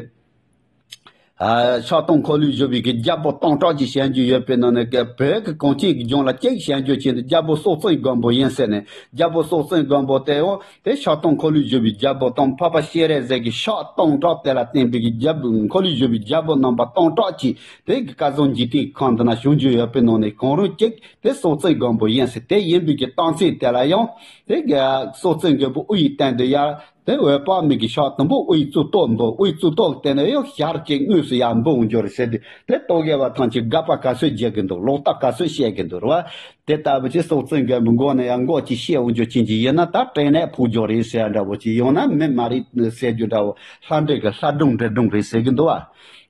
ཕྱག་སྟོང་འཁོར་ལོས་སྒྱུར་བའི་གི་རྒྱལ་པོ་སྟོང་ཕྲག་ཅིག་བཤད་རྒྱུ་ཡོད་པའི་ནང་ནས་གི་བོད་ཀྱི་གངས་ཅན་གྱི་ལྗོངས་ལ་གཅིག་བཤད་རྒྱུ་ཆེད་དུ་རྒྱལ་པོ་སྲོག་བཙན་སྒམ་པོ་ཡིན་ཟེར་ནས། རྒྱལ་པོ་སྲོག་བཙན་སྒམ་པོ་དེ་ཡང་དེ་ཕྱག་སྟོང་འཁོར་ལོས་སྒྱུར་བའི་རྒྱལ་པོ་དང་འཕགས་པ་སྤྱན་རས་གཟིགས་ཀྱི་ཕྱག་སྟོང་ཕྲག་དེ་ལ་བརྟེན་པའི་གི་རྒྱལ་པོ་འཁོར་ལོས་སྒྱུར་བའི་རྒྱལ་པོ་རྣམ་པ་སྟོང་ཕྲག་ཅིག་དེ་གི་བསྐལ་བཟང་འཇིག་རྟེན་ཁམས་འདི་ན་བྱུང་རྒྱུ་ཡོད་པའི་ནང་ནས་གང་རུང་གཅིག་དེ་སྲོག་བཙན་སྒམ་པོ་ཡིན་ཟེར། དེ་ཡིན་པའི་གི་རྟགས་མཚན་དེ་ལ་ཡང་དེ་གི་སྲོག་བཙན་སྒམ་པོ་དབུ་ཡི་སྟེང་དུ་ཡར། དེ་འོད་དཔག་མེད་ཀྱི་ཕྱག་དང་པོ་དབུ་ཡི་གཙུག་ཏོར་འབུད། དབུ་ཡི་གཙུག་ཏོར་གྱི་སྟེང་ནས་ཡང་ཞལ་གྱི་དངོས་སུ་ཡར་འབུད་འོང་རྒྱུ་རེད་ཟེར་ཏེ། དེ་རྟོག་གེ་བ་ཐམས་ཅད་དགག་པ་ག་ཚོད་རྒྱག་གི་འདུག། ལོག་ལྟ་ག་ཚོད་བཤད་གི་འདུག་རེད་བ། དེ་ལྟ་བུ་ཅིག་སྲོག་རྩི་མགོན་པོའི་མགོ་ནས་ཡང་མགོ་ཅིག་བཤད་འོང་རྒྱུ་ཅན་གྱི་ཡིན་ན། ད་སྐྲན་ནད་ཕོག་རྒྱུ་རེད་ཟེར་འདྲ་བོ་ཅིག། ཡང་ན་མི་མ་རེད་ཟེར་རྒྱུ་འདྲ་བོ། ལྷ་འདྲེ་གི་ལྷ་སྒྲུང་འདྲེ་སྒྲུང་རེད་ཟེར་གི་འདུག་བ།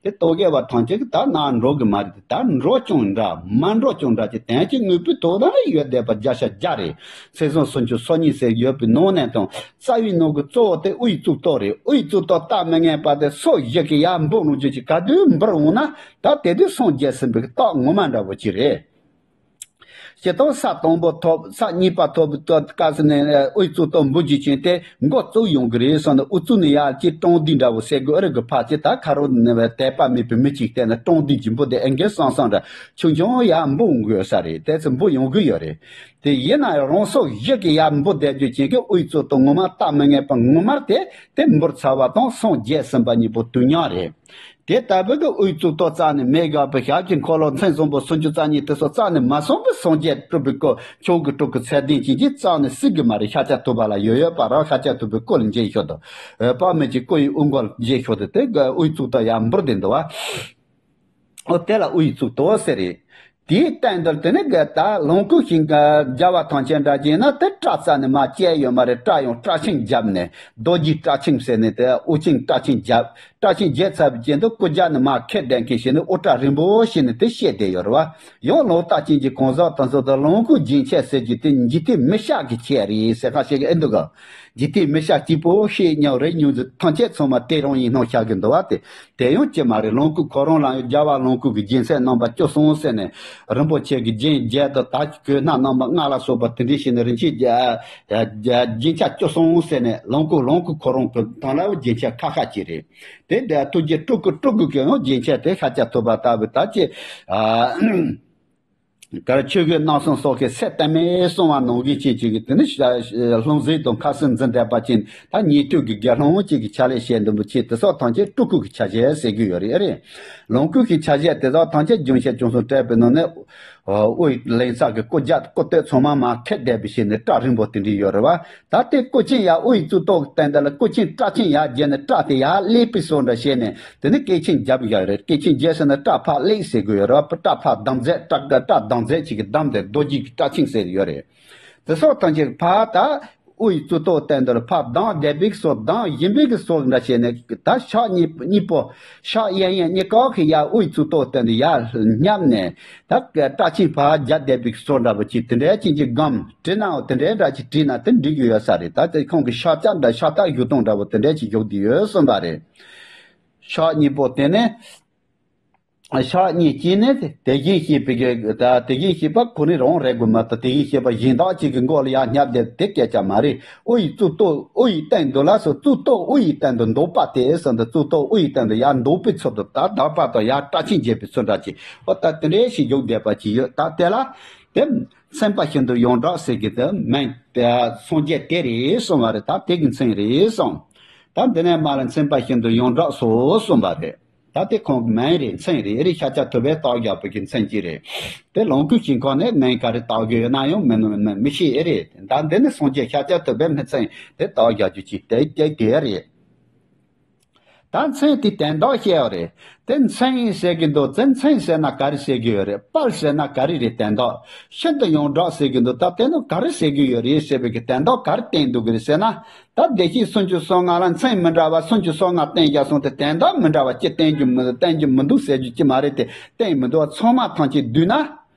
དེ་ལྟོ་གས་པ་ཐམས་ཅད་ཀྱི་ད་ནང་འགྲོ་གི་མ་རེད། ད་འགྲོ་ཀྱང་འདྲ་མ་འགྲོ་ཀྱང་འདྲ་གྱི་དོན་གྱི་དངོས་པོའི་དོ་དམ་ཡོད་བསྡད་པ་བརྒྱ་ཆ་བརྒྱ་རེད། ཚེ་བཟང་སུམ་ཅུ་སོ་གཉིས་ཟེར་ཡོད་པའི་ནང་ནས་དང་རྩ་བའི་ནང་གི་གཙོ་བོ་དེ་དབུའི་གཙུག་ཏོར་རེད། དབུའི་གཙུག་ཏོར་སྟབས་མི་ངན་པ་དེ་སོ་བཞི་གི་ཡར་འབུར་འོང་རྒྱུ་ཅིག། ག་དུས་འབུར་འོང་ན་ད་དེ་དུས་སངས་རྒྱས་ཟིན་པའི་རྟགས་ངོ་མ་འདྲ་བོ་ཅིག་རེད། སྤྱིར་བཏང་ས་དང་པོ་ཐོབ། ས་གཉིས་པ་ཐོབ་སྐབས་སུ་ནས་དབུའི་གཙུག་ཏོར་འབུར་རྒྱུ་ཅན་དེ་མགོ་བཙུགས་ཡོང་གི་རེད་བསམ་ནས། དབུ་གཙུག་ནས་ཡར་ཅིག་སྐྲངས་དུས་འདྲ་བོ་ཟེར་དགོས་རེད་གི། ཕར་ཅིག་ད་ཁ་རོག་ནས་དད་པ་མེད་པའི་མི་གཅིག་བལྟས་ན་སྐྲངས་དུས་ཀྱི་འབུར་དེ་ཨེ་འགེལ་སང་སང་འདྲ་ཆུང་ཆུང་ཡར་འབུར་འོང་གི་ཡོད་ས་རེད། དེ་ཚོ་འབུར་ཡོང་གི་ཡོད་རེད། དེ་ཡིན་ན་ཡང་རང་སོ་བཞི་གི་ཡར་འབུར་བསྡད་རྒྱུ་ཅན་གྱི་དབུའི་གཙུག་ཏོར་ངོ་མ་སྟབས་མི་ངན་པ་ངོ་མ་དེ་དེ་འབུར་ཚར་བ་དང་སངས་རྒྱས་ཟིན་པ་གཉིས་པོ་དུས་མཉམ་རེད། དེ་ལྟ་བུ་གི་དབུའི་གཙུག་ཏོར་རྩ་ནས་མེད་དགག་པའི་ཞབས་ཀྱི་འཁོར་ལོ་མཚན་བཟང་པོ་སུམ་ཅུ་རྩ་གཉིས་དེ་ཚོ་རྩ་ནས་མ་གསུངས་པའི་སངས་རྒྱས་སྤྲུལ་པའི་སྐུ། མཆོག་གི་སྤྲུལ་སྐུ་ཚད་ལྡན་ཅན་གྱིས་རྩ་ནས་སྲིད་ཀྱི་མ་རེད། ཤཱཀྱ་ཐུབ་པ་ལ་ཡོད་ཡོད་པ་རང་ཤཱཀྱ་ཐུབ་པའི་སྐུ་ལ་མཇལ་ཤོག་དང་། འོད་དཔག་མེད་ཀྱི་སྐུ་ཡི་དབུ་མགོ་ལ་མཇལ་ཤོག་དང་། དེ་གི་དབུའི་གཙུག་ཏོར་ཡར་འབུར་དེ་འདུག་བ། འོ་དེ་ལ་དབུའི་གཙུག་ཏོར་ཟེར་རེད། དེའི་སྟེང་དུ་དེ་ནི་གི་ད་ལོངས་སྐུ་ཞིག་རྒྱལ་བ་ཐམས་ཅད་འདྲ་ཅན་ན་དེ་སྐྲ་རྩ་ནས་མ་བཅད་ཡོད་མ་རེད། སྐྲ་ཡང་སྐྲ་ཆེན་བརྒྱབ་ནས་རྡོ་རྗེ་སྐྲ་ཆེན་ཟེར་ནས་དེ་དབུ་ཆེན་སྐྲ་ཆེན་བརྒྱབ། སྐྲ་ཆེན་བརྒྱབ་ཚར་བའི་རྗེས་སུ་སྐུ་རྒྱབ་ནས་མར་ཁེབས་བསྡད་མཁན་ཞིག་ནི་དབུ་སྐྲ་རིང་པོ་ཞིག་ནི་དེ་བཤད་བསྡད་ཡོད་རེད་བ། ཡང་ལོག་ལྟ་ཅན་གྱི་གང་ཟག་དེ་ཚོ་དང་ལོངས་སྐུ་རྒྱན་ཆ་ཟེར་རྒྱུ་དེ་འཇིག་རྟེན་མི་ཤ་གི་ཆས་རེད་ཟེར་ཁ་ཤས་ཀྱིས་ཨེ་འདུག་ག་འཇིག་རྟེན་མི་ཤ་སྐྱིད་པོ་ཞིག་ཉོ་རེ་ཉོ་ཚོ་ཐམས་ཅད་ཚང་མ་དེ་རང་ཡིན་སྣང་ཤར་གི་འདུག་བ། དེ་དེ་ཡང་ཅི་མ་རེད། ལོངས་སྐུ་ཁོ་རང་ལ་ཡང་རྒྱལ་བ་ལོངས་སྐུ་གི་རྒྱན་ཆ་རྣམ་པ་བཅུ་གསུམ་ཟེར་ནས། རིན་པོ་ཆེ་གི་རྒྱན་བརྒྱད་དང་ད་གོས་སྣ་རྣམ་པ་ལྔ་ལ་སོགས་པ་དེ་འདྲ་བྱས་ནས་རིན་ཆེན་རྒྱན་ཆ་བཅུ་གསུམ་ཟེར་ནས་ལོངས་སྐུ་ལོངས་སྐུ་ཁོ་རང་གི་ཐང་ལ་རྒྱན་ཆ་ཁ་ཤས་ཅིག་རེད། དེ་འདྲ་ཐུགས་རྗེ་སྤྲུལ་སྐུ་སྤྲུལ་སྐུ་གི་ཡང་རྒྱན་ཆ་དེ་ཤཱཀྱ་ཐུབ་པ་ལྟ་བུ་ད་ཅི། གར་ཆོས་གོས་རྣམ་གསུམ་སོགས་ཀྱི་ཚད་གཏན་མེད་གསུང་བ་ནང་བཞིན་བྱེད་ཅིག་གི་དེ་ནི་ལྷུང་བཟེད་དང་ཁ་སེར་འཛིན་བསྡད་པ་ཅན་ད་ཉན་ཐོས་ཀྱི་དགེ་སློང་གཅིག་གི་ཕྱག་ལས་བྱེད་འདུན་པ་ཅན་དེ་སོགས་ཐམས་ཅད་སྤྲུལ་སྐུ་གི་ཆ་བྱད་ཟེར་གྱི་ཡོད་རེད། ཨེ་རེད། ལོངས་སྐུ་གི་ཆ་བྱད་དེ་དག་ཐམས་ཅད་རྒྱུན་ཆད་ཅུང་ཟད་བྲལ་བའི་ནང་ནས། དབུའི་ལེན་ས་གི་སྐུ་རྒྱབ་སྐུ་སྟོད་ཚང་མ་མར་ཁེབས་བསྡད་པའི་ཕྱིར་ནི་སྐྲ་རིང་པོ་དེ་འདྲ་ཡོད་རེད་བ། ད་ལྟའི་སྐུ་ཆེན་ཡར་དབུའི་གཙུག་ཏོར་གྱི་སྟེང་དེ་ལ་སྐུ་ཆེན་སྐྲ་ཆེན་ཡར་བརྒྱབ་ནས་སྐྲ་དེ་ཡར་ལེགས་པའི་བཟོ་འདྲ་བྱས་ནས་དེ་ནི་སྐེ་ཆེན་བརྒྱབ་བཞག་རེད། སྐེ་ཆེན་བརྒྱབ་ཟེར་ན་སྐྲ་ཕར་ལེགས་ཟེར་དགོས་ཡོད་རེད་བ། སྐྲ་ཕར་བསྡམས་མཛད་སྐྲ་སྐྲ་བསྡམས་མཛད་ཅིག་གི་བསྡམས་ཏེ་རྡོ་རྗེ་གི་སྐྲ་ཆེན་ཟེར་ཡོད་རེད། དེ་སོགས་ཐམས་ཅད་ཕར་ད་དབུའི་གཙུག་ཏོར་སྟེང་དུ་ཕར་བསྡམས་བསྡད་པའི་བཟོ་བསྡམས་བཞིན་པའི་བཟོ་འདྲ་བྱས་ནས་ད་ཕྱག་གཉིས་གཉིས་པོ་ཕྱག་གཡས་གཡོན་གཉིས་ཀ་གི་ཡར་དབུའི་གཙུག་ཏོར་སྟེང་དུ་ཡར་བསྙབས་ནས། ད་སྐྲ་ཆེན་ཕར་རྒྱབ་བསྡད་པའི་བཟོ་འདྲ་པོ་ཅིག་དེ་འདྲའི་ཅན་གྱི་སྒམ་བྲིས་ནའང་དེ་འདྲའི་འདྲ་ཅིག་བྲིས་ན་དེ་འགྲིག་གི་ཡོད་ས་རེད། ད་དེ་ཁོང་གི་ཤ་སྟག་འདྲ་ཤ་སྟག་བཞུགས་སྟངས་འདྲ་པོ་དེ་འདྲའི་ཅིག་བཞུགས་བསྡད་ཡོད་གསུངས་པ་རེད། ཕྱག་གཉིས་པོ་དེ་ནི། ཕྱག་གཉིས་ཀྱིས་ནི་དེ་བཞིན་གཤེགས་པའི་གི་ད་དེ་བཞིན་གཤེགས་པ་ཁོ་ནི་རང་རེད་དགོས་མ་གཏོགས་དེ་བཞིན་གཤེགས་པ་གཞན་དག་ཅིག་གི་མགོ་ལ་ཡར་བསྙབས་བསྡད་དེ་སྐད་ཆ་མ་རེད། དབུ་ཡི་གཙུག་ཏོར་དབུ་ཡི་སྟེང་དུ་ལ་སོགས་གཙུག་ཏོར་དབུ་ཡི་སྟེང་དུ་འདུག་པ་དེ་ཟེར་འདི་གཙུག་ཏོར་དབུ་ཡི་སྟེང་དུ་ཡར་འདུག་པའི་ཚུལ་དུ་ད་དར་པ་དང་ཡར་སྐྲ་ཆེན་བརྒྱབ་པའི་ཚུལ་འདྲ་ཅིག་འོ་ད་དེ་འདྲའི་ཞིག་བཞུགས་བསྡད་པ་ཅིག་ཡོད། ད་དེ་ལ་དེ་མཚན་དཔལ་ཤིན་ཏུ་ཡོངས་གྲགས་ཟེར་གི་དེ་མིང་དེ་སངས་རྒྱས་དེ་རེད་གསུངས་པ་རེད། ད་དེ་གི་མཚན་རེད་གསུངས། ད་འདི་ནས་མར་ལ་མཚན་དཔལ་ཤིན་ཏུ་ཡོངས་གྲགས་སོ་གསུངས་པ་རེད། ད་དེ་ཁོང་གི་མིང་རེད། མཚན་རེད། ཨེ་རེད། ཤཱཀྱ་ཐུབ་པས་བཏགས་བཞག་པའི་གི་མཚན་གཅིག་རེད། དེ་ལོངས་སྐུའི་ཞིང་ཁམས་ནས་མིང་ག་རེ་བཏགས་བཞག་ཡོད་ན་ཡང་མི་མི་མི་མི་ཤེས། ཨེ་རེད། ད་འདི་ནི་སངས་རྒྱས་ཤཱཀྱ་ཐུབ་པས་མི་མཚན་དེ་བཏགས་བཞག་རྒྱུ་ཅིག་དེ་དེ་དེ་རེད། ད་མཚན་དེ་དོན་དག་བཤད་ཡོད་རེད། དེ་མཚན་ཟེར་གི་འདུག་དེ་མཚན་ཟེར་ན་ག་རེ་ཟེར་གི་ཡོད་རེད། དཔལ་ཟེར་ན་ག་རེ་རེད། དོན་དག་ཤིན་ཏུ་ཡོངས་གྲགས་ཟེར་གི་འདུག་ད་དེ་ནི་ག་རེ་ཟེར་གི་ཡོད་རེད་ཟེར་བའི་གི་དོན་དག་ག་རེ་བསྟན་འདུག་གི་རེད་ཟེར་ན། ད་བདེ་གཤེགས་སུམ་ཅུ་སོ་ལྔ་ལ་མཚན་མི་འདྲ་བ་སུམ་ཅུ་སོ་ལྔ་བསྟན་བཞག་སོང་སྟེ་དོན་དག་མི་འདྲ་བ་ཅི་བསྟན་རྒྱུ་མི་བསྟན་རྒྱུ་མི་འདུག་ཟེར་རྒྱུ་ཅི་མ་རེད་དེ། བསྟན་མི་འདུག་བ། ཚང་མ་ཐམས་ཅད་བསྡུས་ན།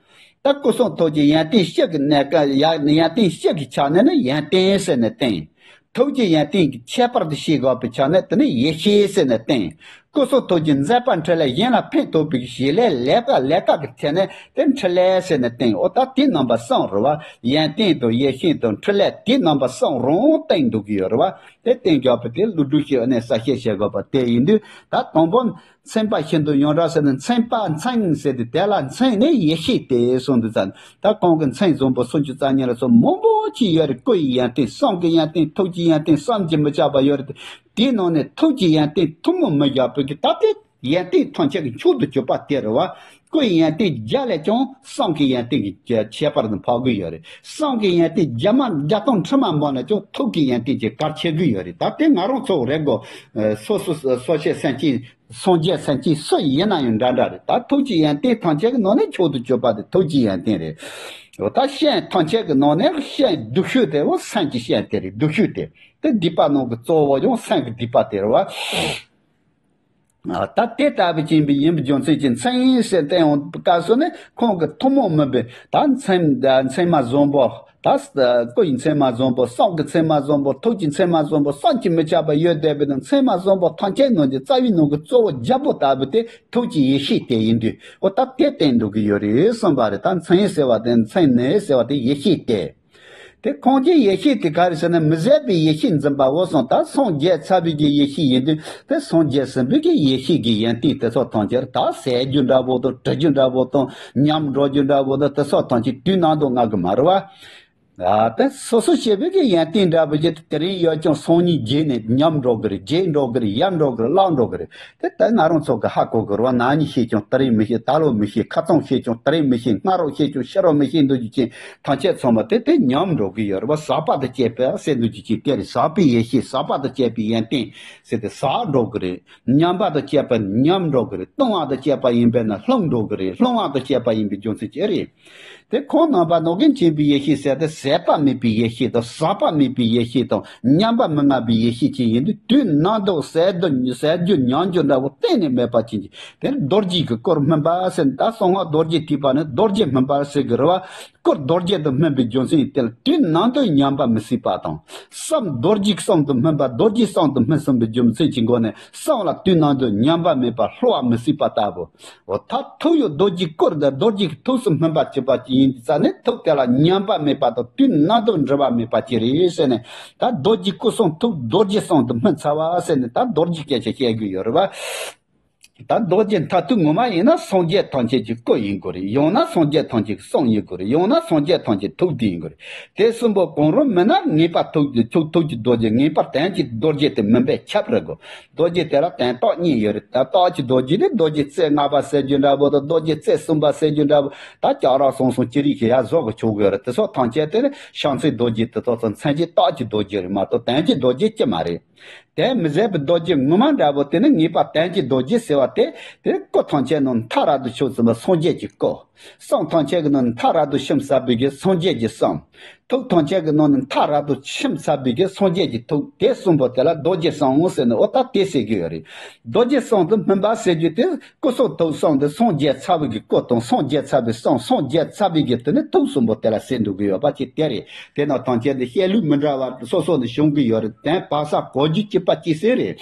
ད་སྐུ་གསུང་ཐུགས་ཀྱི་ཡོན་ཏན་བཞི་གི་གནས་སྐབས་ཡ་ཡོན་ཏན་བཞི་གི་ཆ་ནས་ནི་ཡོན་ཏན་ཟེར་ནས་བསྟན། ཐུགས་ཀྱི་ཡོན་ཏན་གྱི་ཁྱད་པར་དུ་བཤད་དགོས་པའི་ཆ་ནས་དེ་ནི་ཡེ་ཤེས་ཟེར་ནས་བསྟན། སྐུ་གསུང་ཐུགས་ཀྱི་མཛད་པ་འཕྲིན་ལས་གཞན་ལ་ཕན་ཐོགས་པའི་གཞི་ལས་ལས་ཀ་ལས་ཀ་གི་ཐད་ནས་དེ་འཕྲིན་ལས་ཟེར་ནས་བསྟན། འོ་ད་དེ་རྣམ་པ་གསུམ་རེད་བ། ཡོན་ཏན་དང་ཡེ་ཤེས་དང་འཕྲིན་ལས་དེ་རྣམ་པ་གསུམ་རང་བསྟན་འདུག་གི་ཡོད་རེད་བ། དེ་བསྟན་རྒྱག་པ་དེ་ཀླུ་སྒྲུབ་ཀྱི་ཨ་ནེ་གསལ་བཤད་བྱེད་དགོས་པ་དེ་ཡིན་དུས། ད་དང་པོ་མཚན་དཔལ་ཤིན་ཏུ་ཡོངས་གྲགས་ཟེར་ནས་མཚན་དཔལ་མཚན་ཟེར་ཏེ་དེ་ལ་མཚན་ནི་ཡེ་ཤེས་དེ་གསུངས་འདུག་ཙང་། ད་ཁོང་གི་མཚན་བཟང་པོ་སུམ་ཅུ་རྩ་གཉིས་ལ་སོགས་མང་པོ་ཅིག་ཡོད་རེད། སྐུ་ཡི་ཡོན་ཏན་བསམ་གྱི་ཡོན་ཏན་ཐུགས་ཀྱི་ཡོན་ཏན་བསམ་གྱིས་མི་ཁྱབ་པ་ཡོད་རེད། དེའི་ནང་ནས་ཐུགས་ཀྱི་ཡོན་ཏན་ཐུན་མོང་མི་འཇོག་པའི་གི་ད་ལྟའི་ཡོན་ཏན་ཐམས་ཅད་ཀྱི་མཆོག་ཏུ་གྱུར་པ་དེ་རེད་བ། སྐུ་ཡི་ཡོན་ཏན་བརྒྱ་ལས་ཀྱང་བསམ་གྱི་ཡོན་ཏན་གྱི་ཁྱད་པར་དུ་འཕགས་ཀྱི་ཡོད་རེད། བསམ་གྱི་ཡོན་ཏན་བརྒྱ་མ་བརྒྱ་སྟོང་ཁྲི་མ་འབུམ་ལས་ཀྱང་ཐུགས་ཀྱི་ཡོན་ཏན་གྱི་གལ་ཆེ་གི་ཡོད་རེད། ད་དེ་ང་རང་ཚོ་རེད་གོ། སོ་སོ་སོ་སྐྱེ་སེམས་ཅན་སངས་རྒྱས་སེམས་ཅན་སུ་ཡིན་ན་ཡང་འདྲ་འདྲ་རེད། ད་ཐུགས་ཀྱི་ཡོན་ཏན་ཐམས་ཅད་ཀྱི་ནང་ནས་མཆོག་ཏུ་གྱུར་པ་དེ་ཐུགས་ཀྱི་ཡོན་ཏན་རེད། ཡོད། ད་སྤྱན་ཐམས་ཅད་ཀྱི་ནང་ནས་སྤྱན་སྡུག་ཤོས་དེ་བོ་སེམས་ཀྱི་སྤྱན་དེ་རེད། སྡུག་ཤོས་དེ་དེ་སྡིག་པ་ནང་གི་གཙོ་བོ་ཡང་སེམས་ཀྱི་སྡིག་པ་དེ་རེད་བ། ཨ། ད་དེ་ལྟ་བུ་ཅན་པའི་ཡིན་པའི་རྒྱུ་མཚན་གྱིས་མཚན་ཟེར་བསྟན་ཡོང་སྐབས་སུ་ནི་ཁོང་གི་ཐུན་མོང་མིན་པའི་ད་མཚན་མཚན་མ་བཟང་པོ། ད་སྐུ་ཡི་མཚན་མ་བཟང་པོ། བསམ་གྱི་མཚན་མ་བཟང་པོ། ཐུགས་ཀྱི་མཚན་མ་བཟང་པོ། བསམ་གྱིས་མི་ཁྱབ་པ་ཡོད་བསྡད་པའི་ནང་མཚན་མ་བཟང་པོ་ཐམས་ཅད་ནང་གི་རྩ་བའི་ནང་གི་གཙོ་བོ་རྒྱལ་པོ་ལྟ་བུ་དེ་ཐུགས་ཀྱི་ཡེ་ཤེས་དེ་ཡིན་དུས། འོ་ད་དེ་བསྟན་འདུག་གི་ཡོད་རེད་གསུངས་པ་རེད། ད་མཚན་ཟེར་བ་དེ། མཚན་ནི་ཟེར་བ་དེ་ཡེ་ཤེས་དེ། དེ་ཁོང་གི་ཡེ་ཤེས་དེ་ག་རེ་ཟེར་ན། མི་ཟད་པའི་ཡེ་ཤེས་འཛིན་པའོ་གསུངས། ད་སངས་རྒྱས་ཚར་བའི་གི་ཡེ་ཤེས་ཡིན་དུས། དེ་སངས་རྒྱས་ཟིན་པའི་གི་ཡེ་ཤེས་ཀྱི་ཡོན་ཏན་དེ་ཚོ་ཐམས་ཅད་ད་ཟད་རྒྱུ་འདྲ་པོ་དང་། བྲི་རྒྱུ་འདྲ་པོ་དང་། ཉམས་འགྲོ་རྒྱུ་འདྲ་པོ་དང་། དེ་ཚོ་ཐམས་ཅད་དུས་ནམ་དུ་ང་གི་མ་རེད་བ། ཨ། དེ་སོ་སོ་སྐྱེ་བོའི་གི་ཡོན་ཏན་འདྲ་པོ་ཅིག་དེ་རིང་ཡོད་ཀྱང་སང་ཉིན་རྗེས་ནས་ཉམས་འགྲོ་གི་རེད། རྗེས་འགྲོ་གི་རེད། ཡལ་འགྲོ་གི་རེད། བརླག་འགྲོ་གི་རེད། དེ་ལྟར་ང་རང་ཚོ་གི་ཧ་གོ་དགོས་རེད་བ། ན་ནིང་ཤེས་ཀྱང་དེ་རིང་མི་ཤེས། ད་ལོ་མི་ཤེས། ཁ་རྩང་ཤེས་ཀྱང་དེ་རིང་མི་ཤེས། སྔ་རོགས་ཤེས་ཀྱང་ཕྱི་རོགས་མི་ཤེས་འདུག་རྒྱུ་ཅན་ཐམས་ཅད་ཚང་མ་དེ་དེ་ཉམས་འགྲོ་གི་ཡོད་རེད་བ། ཟག་པ་དང་བཅས་པ་ཟེར་འདུག་རྒྱུ་ཅན་དེ་རེད། ཟག་པའི་ཡེ་ཤེས། ཟག་པ་དང་བཅས་པའི་ཡོན་ཏན་ཟེར་ཏེ་ཟག་འགྲོ་གི་རེད། ཉམས་པ་དང་བཅས་པ་ཉམས་འགྲོ་གི་རེད། ལྟུང་བ་དང་བཅས་པ་ཡིན་པས་ན་ལྷུང་འགྲོ་གི་རེད། ལྷུང་བ་དང་བཅས་པ་ཡིན་པའི་རྒྱུ་མཚན་ཅི་རེད། དེ་ཁོང་རྣམ་པ་ནང་གི་འཆིང་བའི་ཡེ་ཤེས་ཟེར་ཏེ། ཟད་པ་མེད་པའི་ཡེ་ཤེས་དང་། ཟག་པ་མེད་པའི་ཡེ་ཤེས་དང་། ཉམས་པ་མི་མངའ་བའི་ཡེ་ཤེས་ཅན་ཡིན་དུས། དུས་ནམ་དུ་ཟད་དུ་ཟད་རྒྱུ་ཉམས་རྒྱུ་འདྲ་བོ་གཏན་ནས་མེད་པ་ཅན་གྱི། དེ་རྡོ་རྗེ་གི་སྐུར་སྨིན་པ་ཟེར། ད་གསང་སྔགས་རྡོ་རྗེ་ཐེག་པ་ནི་རྡོ་རྗེ་སྨིན་པ་ཟེར་གི་རེད་བ། སྐུ་རྡོ་རྗེ་དུ་སྨིན་པའི་རྒྱུ་མཚན་དེ་ལ་དུས་ནམ་དུ་ཉམས་པ་མི་སྲིད་པ་དང་། བསམ་རྡོ་རྗེ་གསུམ་དུ་སྨིན་པ། རྡོ་རྗེ་གསུམ་དུ་སྨིན་ཟིན་པའི་རྒྱུ་མཚན་གྱི་སྒོ་ནས་བསམ་ལ་དུས་ནམ་དུ་ཉམས་པ་མེད་པ། ལྷོ་བ་མི་སྲིད་པ་ལྟ་བུ། འོ་ད་ཐུགས་ཡོད་རྡོ་རྗེ་སྐུར་དང་རྡོ་རྗེ་གི་ཐུགས་སུ་སྨིན་པ་བྱེད་པ་ཅིག་ཡིན་དུས་ཙ་ནས། ཐུགས་དེ་ལ་ཉམས་པ་མེད་པ་དང་དུས་ནམ་དུ་འབྲལ་བ་མེད་པ་ཅིག་རེད་ཟེར་ནས། ད་རྡོ་རྗེ་སྐུ་གསུང་ཐུགས་རྡོ་རྗེ་གསུམ་དུ་སྨིན་ཚར་བ་ཟེར་ནས། ད་རྡོ་རྗེ་སྐད་ཆ་བཤད་དགོས་ཡོད་རེད་བ། ད་རྡོ་རྗེ་མཐར་ཐུག་ངོ་མ་ཡིན་ན་སངས་རྒྱས་ཐམས་ཅད་ཀྱི་སྐུ་ཡིན་དགོས་རེད། ཡང་ན་སངས་རྒྱས་ཐམས་ཅད་ཀྱི་གསུང་ཡིན་དགོས་རེད། ཡང་ན་སངས་རྒྱས་ཐམས་ཅད་ཐུགས་དེ་ཡིན་དགོས་རེད། དེ་གསུམ་པོ་གང་རུང་མིན་ན་ངེས་པར་ཐུགས་ཀྱི་ཐུགས་ཐུགས་ཀྱི་རྡོ་རྗེ། ངེས་པར་དོན་གྱི་རྡོ་རྗེ་དེ་མིན་པས་ཁྱབ་རེད་གོ། རྡོ་རྗེ་དེ་ལ་དོན་རྟགས་གཉིས་ཡོད་རེད། ད་རྟགས་ཀྱི་རྡོ་རྗེ་ནི་རྡོ་རྗེ་རྩེ་ལྔ་པ་ཟེར་རྒྱུ་འདྲ་པོ་དང་། རྡོ་རྗེ་རྩེ་གསུམ་པ་ཟེར་རྒྱུ་འདྲ་པོ། ད་ལྕགས་ར་ཟུང་ཟུང་ཅི་རིགས་ཤིག་ཡར་བཟོ་གི་ཆོག་གི་ཡོད་རེད། དེ་ཚོ་ཐམས་ཅད་དེ་ནི་བྱང་སེམས་རྡོ་རྗེ་དེ་ཚོ་ཚོ་མཚན་གྱི་རྟགས་ཀྱི་རྡོ་རྗེ་རེད་མ་གཏོགས་དོན་གྱི་རྡོ་རྗེ་ཅི་མ་རེད། དོན་མི་ཟད་པའི་རྡོ་རྗེ་ངོ་མ་འདྲ་པོ་དེ་ནི་ངེས་པར་དོན་གྱི་རྡོ་རྗེ་ཟེར་བ་དེ། དེ་སྐུ་ཐམས་ཅད་ནང་མཐའ་རབ་ཏུ་ཕྱིན་ཟིན་པ་སངས་རྒྱས་ཀྱི་སྐུ། བསམ་ཐམས་ཅད་ཀྱི་ནང་མཐའ་རབ་ཏུ་ཕྱིན་ཚར་བའི་གི་སངས་རྒྱས་ཀྱི་བསམ། ཐུགས་ཐམས་ཅད་ཀྱི་ནང་ནས་མཐའ་རབ་ཏུ་ཕྱིན་ཚར་བའི་གི་སངས་རྒྱས་ཀྱི་ཐུགས། དེ་གསུམ་པོ་དེ་ལ་རྡོ་རྗེ་གསུམ་ཟེར་ནས། འོ་ད་དེ་ཟེར་གྱི་ཡོད་རེད། རྡོ་རྗེ་གསུམ་དུ་སྨིན་པ་ཟེར་རྒྱུ་དེ། སྐུ་གསུང་ཐུགས་གསུམ་དེ་སངས་རྒྱས་ཚར་བའི་གི་སྐུ་དང་། སངས་རྒྱས་ཚར་བའི་གསུང་། སངས་རྒྱས་ཚར་བའི་གི་དེ་ནི་ཐུགས་གསུམ་པོ་དེ་ལ་ཟེར་འདུག་གི་ཡོད་པ་ཅིག་དེ་རེད། དེ་ནང་ཐམས་ཅད་དུ་བཤད་ལུགས་མི་འདྲ་བ་སོ་སོ་ནས་བྱུང་གི་ཡོད་རེད། དོན་བག་ཚ་གོ་རྒྱུ་གཅིག་པ་གཅིག་ཟེར་རེད།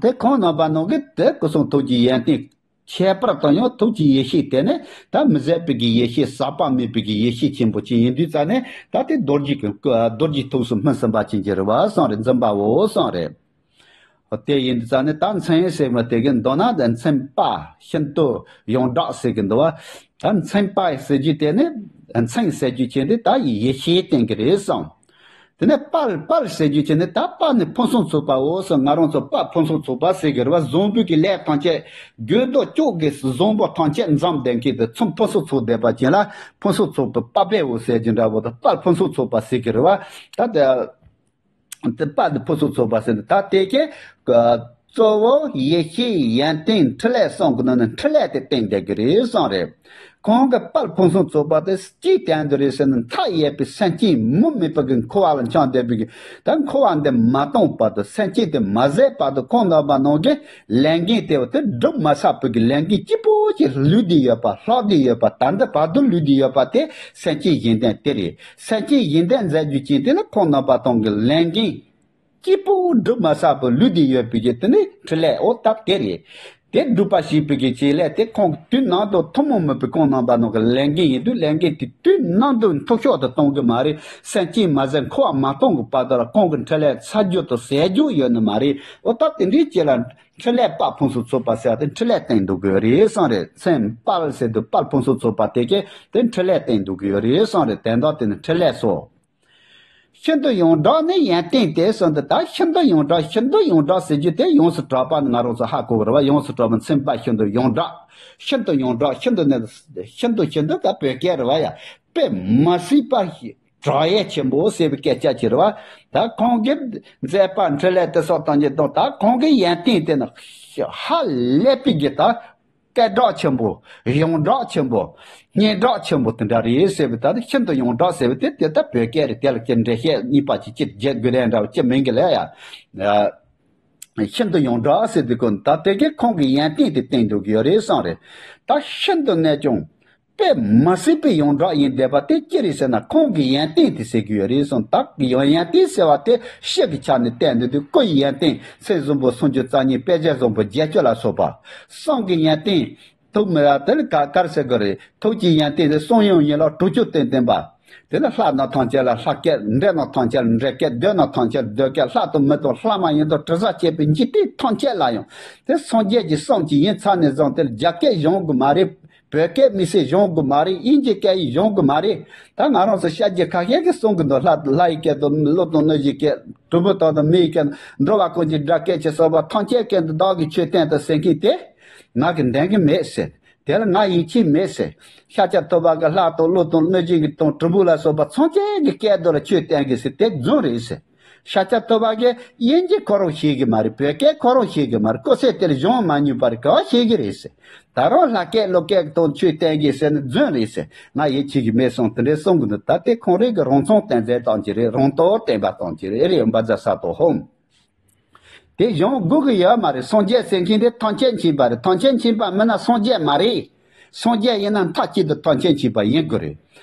དེ་ཁོང་རྣམ་པ་ནང་གི་དེ་སྐུ་གསུང་ཐུགས་ཀྱི་ཡོན་ཏན། ཁྱད་པར་དུ་ཡང་ཐུགས་ཀྱི་ཡེ་ཤེས་དེ་ནི་ད་མི་ཟད་པའི་གི་ཡེ་ཤེས། ཟག་པ་མེད་པའི་གི་ཡེ་ཤེས་ཆེན་པོ་ཅིག་ཡིན་དུས་ཙ་ནས། ད་དེ་རྡོ་རྗེ་གི་རྡོ་རྗེ་ཐུགས་སུ་སྨིན་ཟིན་པ་ཅན་གྱི་རེད་བ་གསུངས་རེད། འཛིན་པའོ་གསུངས་རེད། དེ་ཡིན་དུས་ཙ་ནས་ད་མཚན་ཟེར་བ་དེ་གི་མདོར་ན་མཚན་དཔལ་ཤིན་ཏུ་ཡོངས་གྲགས་ཟེར་གི་འདུག་བ། ད་མཚན་དཔལ་ཟེར་རྒྱུ་དེ་ནི། མཚན་ཟེར་རྒྱུ་ཅན་དེ་ད་ཡེ་ཤེས་བསྟན་གི་རེད་གསུངས། དེ་ནས་དཔལ། དཔལ་ཟེར་རྒྱུ་ཅན་དེ་ད་དཔལ་ནི་ཕུན་སུམ་ཚོགས་པའོ་ཟེར། ང་རང་ཚོ་དཔལ་ཕུན་སུམ་ཚོགས་པ་ཟེར་གི་རེད་བ། བཟང་པོའི་གི་ལས་ཐམས་ཅད། དགོས་འདོད་ཅོག་གི་བཟང་པོ་ཐམས་ཅད་འཛོམས་ལྡན་གྱི་དེ་ཚོ་ཕུན་སུམ་ཚོགས་བསྡད་པ་ཅན་ལ་ཕུན་སུམ་ཚོགས་པའི་དཔལ་དཔལ་བོ་ཟེར་རྒྱུ་འདྲ་པོ་དང་། དཔལ་ཕུན་སུམ་ཚོགས་པ་ཟེར་གི་རེད་བ། ད་དེ། དེ་དཔལ་དེ་ཕུན་སུམ་ཚོགས་པ་ཟེར་ནས། ད་དེ་གའི་གཙོ་བོ་ཡེ་ཤེས་ཡོན་ཏན་འཕྲིན་ལས་གསུམ་གྱི་ནང་ནས་འཕྲིན་ལས་དེ་བསྟན་བསྡད་ཀྱི་རེད་གསུངས་རེད། ཁོང་གི་དཔལ་ཕུན་སུམ་ཚོགས་པ་དེ་ཅིའི་དོན་དུ་རེད་ཟེར་ན། མཐའ་ཡས་པའི་སེམས་ཅན་མུ་མེད་པ་གི་འཁོར་བ་ལ་འཁྱམས་བསྡད་པའི་གི། ད་འཁོར་བ་འདི་མ་སྟོངས་བར་དུ། སེམས་ཅན་དེ་མ་ཟད་བར་དུ། ཁོང་རྣམ་པ་ནང་གི་ལས་འགན་དེ་བ་དེ་སྒྲུབ་མ་ཚར་བའི་གི་ལས་འགན་གཅིག་པོ་ཅིག་ལུས་བསྡད་ཡོད་པ། ལྷག་བསྡད་ཡོད་པ། ད་ལྟ་བར་དུ་ལུས་བསྡད་ཡོད་པ་དེ་སེམས་ཅན་གཞན་དོན་དེ་རེད། སེམས་ཅན་གཞན་དོན་མཛད་རྒྱུ་ཅན་དེ་ནི་ཁོང་རྣམ་པ་ཐོང་གི་ལས་འགན་གཅིག་པུ་སྒྲུབ་མ་ཚར་བར་ལུས་ཏེ་ཡོད་པའི་གི་དེ་ནི་འཕྲིན་ལས་འོ་ད་དེ་རེད། དེ་སྒྲུབ་པ་བྱེད་པའི་གི་བྱེད་ལས་དེ་ཁོང་གི་དུས་ནམ་དུ་ཐུན་མོང་མིན་པའི་ཁོང་རྣམ་པ་ནང་གི་ལས་འགན་ཡིན་དུས། ལས་འགན་དེ་དུས་ནམ་དུ་འཐུས་ཤོར་དུ་གཏོང་གི་མ་རེད། སེམས་ཅན་མ་ཟད་འཁོར་བ་མ་སྟོངས་གི་བར་དུ་ལ་ཁོང་གི་འཕྲིན་ལས་ཚར་རྒྱུ་དང་ཟད་རྒྱུ་ཡོད་ནི་མ་རེད། འོ་ད་དེ་འདྲའི་ཅིག་ལ་འཕྲིན་ལས་དཔལ་ཕུན་སུམ་ཚོགས་པ་ཟེར་བ་དེ་འཕྲིན་ལས་བསྟན་འདུག་གི་རེད་གསུངས་རེད། མཚན་དཔལ་ཟེར་དུས་དཔལ་ཕུན་སུམ་ཚོགས་པ་དེ་གས་དེ་འཕྲིན་ལས་བསྟན་འདུག་གི་རེད་གསུངས་རེད། དོན་དག་དེ་ནི་འཕྲིན་ལས་སོ། ཤིན་ཏུ་ཡོངས་གྲགས་ནི་ཡོན་ཏན་ཏེ་གསུངས་འདུག་ད་ཤིན་ཏུ་ཡོངས་གྲགས། ཤིན་ཏུ་ཡོངས་གྲགས་ཟེར་རྒྱུ་དེ་ཡོངས་སུ་གྲགས་པ་ནི་ང་རང་ཚོ་ཧ་གོ་གི་རེད་བ། ཡོངས་སུ་གྲགས་པ་མཚན་དཔལ་ཤིན་ཏུ་ཡོངས་གྲགས། ཤིན་ཏུ་ཡོངས་གྲགས། ཤིན་ཏུ་ནི་ཤིན་ཏུ། ཤིན་ཏུ་ད་བོད་སྐད་རེད་བ་ཡ། དཔེ་མ་སྲིད་པ་གྲགས་ཡས་ཆེན་པོ་ཟེར་བའི་སྐད་ཆ་ཅིག་རེད་བ། ད་ཁོང་གི་མཛད་པ་འཕྲིན་ལས་དེ་སོགས་དང་གཉིས་དང་། ད་ཁོང་གི་ཡོན་ཏན་དེ་ནི་ཧ་ལས་པའི་གི་ད། སྐད་གྲགས་ཆེན་པོ། ཡོངས་གྲགས་ཆེན་པོ། སྙན་གྲགས་ཆེན་པོ་དེ་འདྲ་རེད་ཟེར་བའི་ད་ནི་ཤིན་ཏུ་ཡོངས་གྲགས་ཟེར་བའི་དེ་དེ་ལྟར་བོད་སྐད་རེད། དེ་ལ་ཀྱི་འགྲེལ་བཤད་གཉིས་པ་ཅིག་ཅིག་བརྒྱབ་དགོས་དེ་འདྲ་བ་ཅི་མིན་གི་ལ་ཡ། ཤིན་ཏུ་ཡོངས་གྲགས་ཟེར་དུས་ཀུན་ད་དེ་གའི་ཁོང་གི་ཡོན་ཏན་དེ་བསྟན་འདུག་གི་ཡོད་རེད་བསམ་རེད། ད་ཤིན་ཏུ་ནས་ཀྱང་དཔེ་མ་སྲིད་པའི་ཡོངས་གྲགས་ཡིན་བསྡད་པ་དེ་ཅི་རེད་ཟེར་ན་ཁོང་གི་ཡོན་ཏན་དེ་ཟེར་གི་ཡོད་རེད་བསམ། ད་ཡོན་ཡོན་ཏན་ཟེར་བ་དེ་སྤྱི་གི་ཆ་ནས་བསྟན་འདུག་དུས་སྐུ་ཡི་ཡོན་ཏན་མཚན་བཟང་པོ་སུམ་ཅུ་རྩ་གཉིས་དཔེ་བྱད་བཟང་པོ་བརྒྱད་ཅུ་ལ་སོགས་པ། གསུང་གི་ཡོན་ཏན། ཐུགས་མི་ཡ་དེ་ལ་ག་གར་ཟེར་དགོས་རེད། ཐུགས་ཀྱི་ཡོན་ཏན་དེ་གསུང་ཡང་ཡིན་ལ་དྲུག་ཅུ་སྟོན་བསྟན་པ། དེ་ལ་ལྷ་རྣམས་ཐམས་ཅད་ལ་ལྷ་སྐད། འདྲེ་རྣམས་ཐམས་ཅད་ལ་འདྲེ་སྐད། གདོན་རྣམས་ཐམས་ཅད་ལ་གདོན་སྐད། ལྷ་དང་མི་དང་ལྷ་མ་ཡིན་དང་དྲི་ཟ་བཅས་པའི་འཇིག་རྟེན་ཐམས་ཅད་ལ་ཡང་དེ་སངས་རྒྱས་ཀྱི་གསུང་གཅིག་ཡིན་ཙང་ནས་བཟུང་དེ་ལ་རྒྱ་སྐད་སྦྱོང་དགོས་མ་རེད། བོད་སྐད་མི་སེར་སྦྱོང་དགོས་མ་རེད། དབྱིན་ཇི་སྐད་ཡིག་སྦྱོང་དགོས་མ་རེད། ད་ང་རང་ཚོ་ཤ་རྒྱུས་ཁ་ཤས་ཀྱིས་གསུང་གི་འདུག་ལྷ་ལྷ་ཡི་སྐད་དང་ཀླུ་དང་གནོད་སྦྱིན་སྐད། གྲུལ་བུམ་དག་དང་མི་ཡི་སྐད། འགྲོ་བ་ཀུན་གྱི་སྒྲ་སྐད་ཅེས་སོགས་པ་ཐམས་ཅད་སྐད་དུ་བདག་གིས་ཆོས་བསྟན་དང་ཟེར་མཁན་དེ་ང་གིས་འདང་གི་མེད་ཟེར། དེ་ལ་ང་ཡིད་ཆེས་མེད་ཟེར། ཤཱཀྱ་ཐུབ་པ་གིས་ལྷ་དང་ཀླུ་དང་གནོད་སྦྱིན་གྱི་དང་གྲུལ་བུམ་ལ་སོགས་པ་ཐམས་ཅད་ཀྱི་སྐད་དུ་ལ་ཆོས་བསྟན་གི་ཟེར་དེ་རྫུན་རེད་ཟེར། ཤཱཀྱ་ཐུབ་པ་གིས་དབྱིན་ཇི་ཁོ་རང་ཤེས་གི་མ་རེད། བོད་སྐད་ཁོ་རང་ཤེས་གི་མ་རེད། སྐུ་ཚེ་དེར་སྦྱོང་མ་མྱོང་པར་ག་བ་ཤེས་གི་རེད་ཟེར། ད་རུང་ལྷ་སྐད་ཀླུ་སྐད་དང་ཆོས་བསྟན་གི་ཟེར་ནས་རྫུན་རེད་ཟེར། ང་ཡིད་ཆེས་གི་མེད་སོང་དེ་འདྲས་གསུང་གི་འདུག་ད་དེ་ཁོང་རང་གི་རང་མཚང་སྟོན་མཛད་བཏང་གི་རེད། རང་རྟོགས་བསྟན་པ་བཏང་གི་རེད། ཨེ་རེད་འབའ་ཛ་ས་ཏོ་ཧོམ། དེ་སྦྱོང་དགོས་ཀྱི་ཡོད་མ་རེད། སངས་རྒྱས་ཟེར་མཁན་དེ་ཐམས་ཅད་མཁྱེན་པ་རེད། ཐམས་ཅད་མཁྱེན་པ་མིན་ན་སངས་རྒྱས་མ་རེད། སངས་རྒྱས་ཡིན་ན་མཐའ་གཅིག་ཏུ་ཐམས་ཅད་མཁྱེན་པ་ཡིན་དགོས་རེད།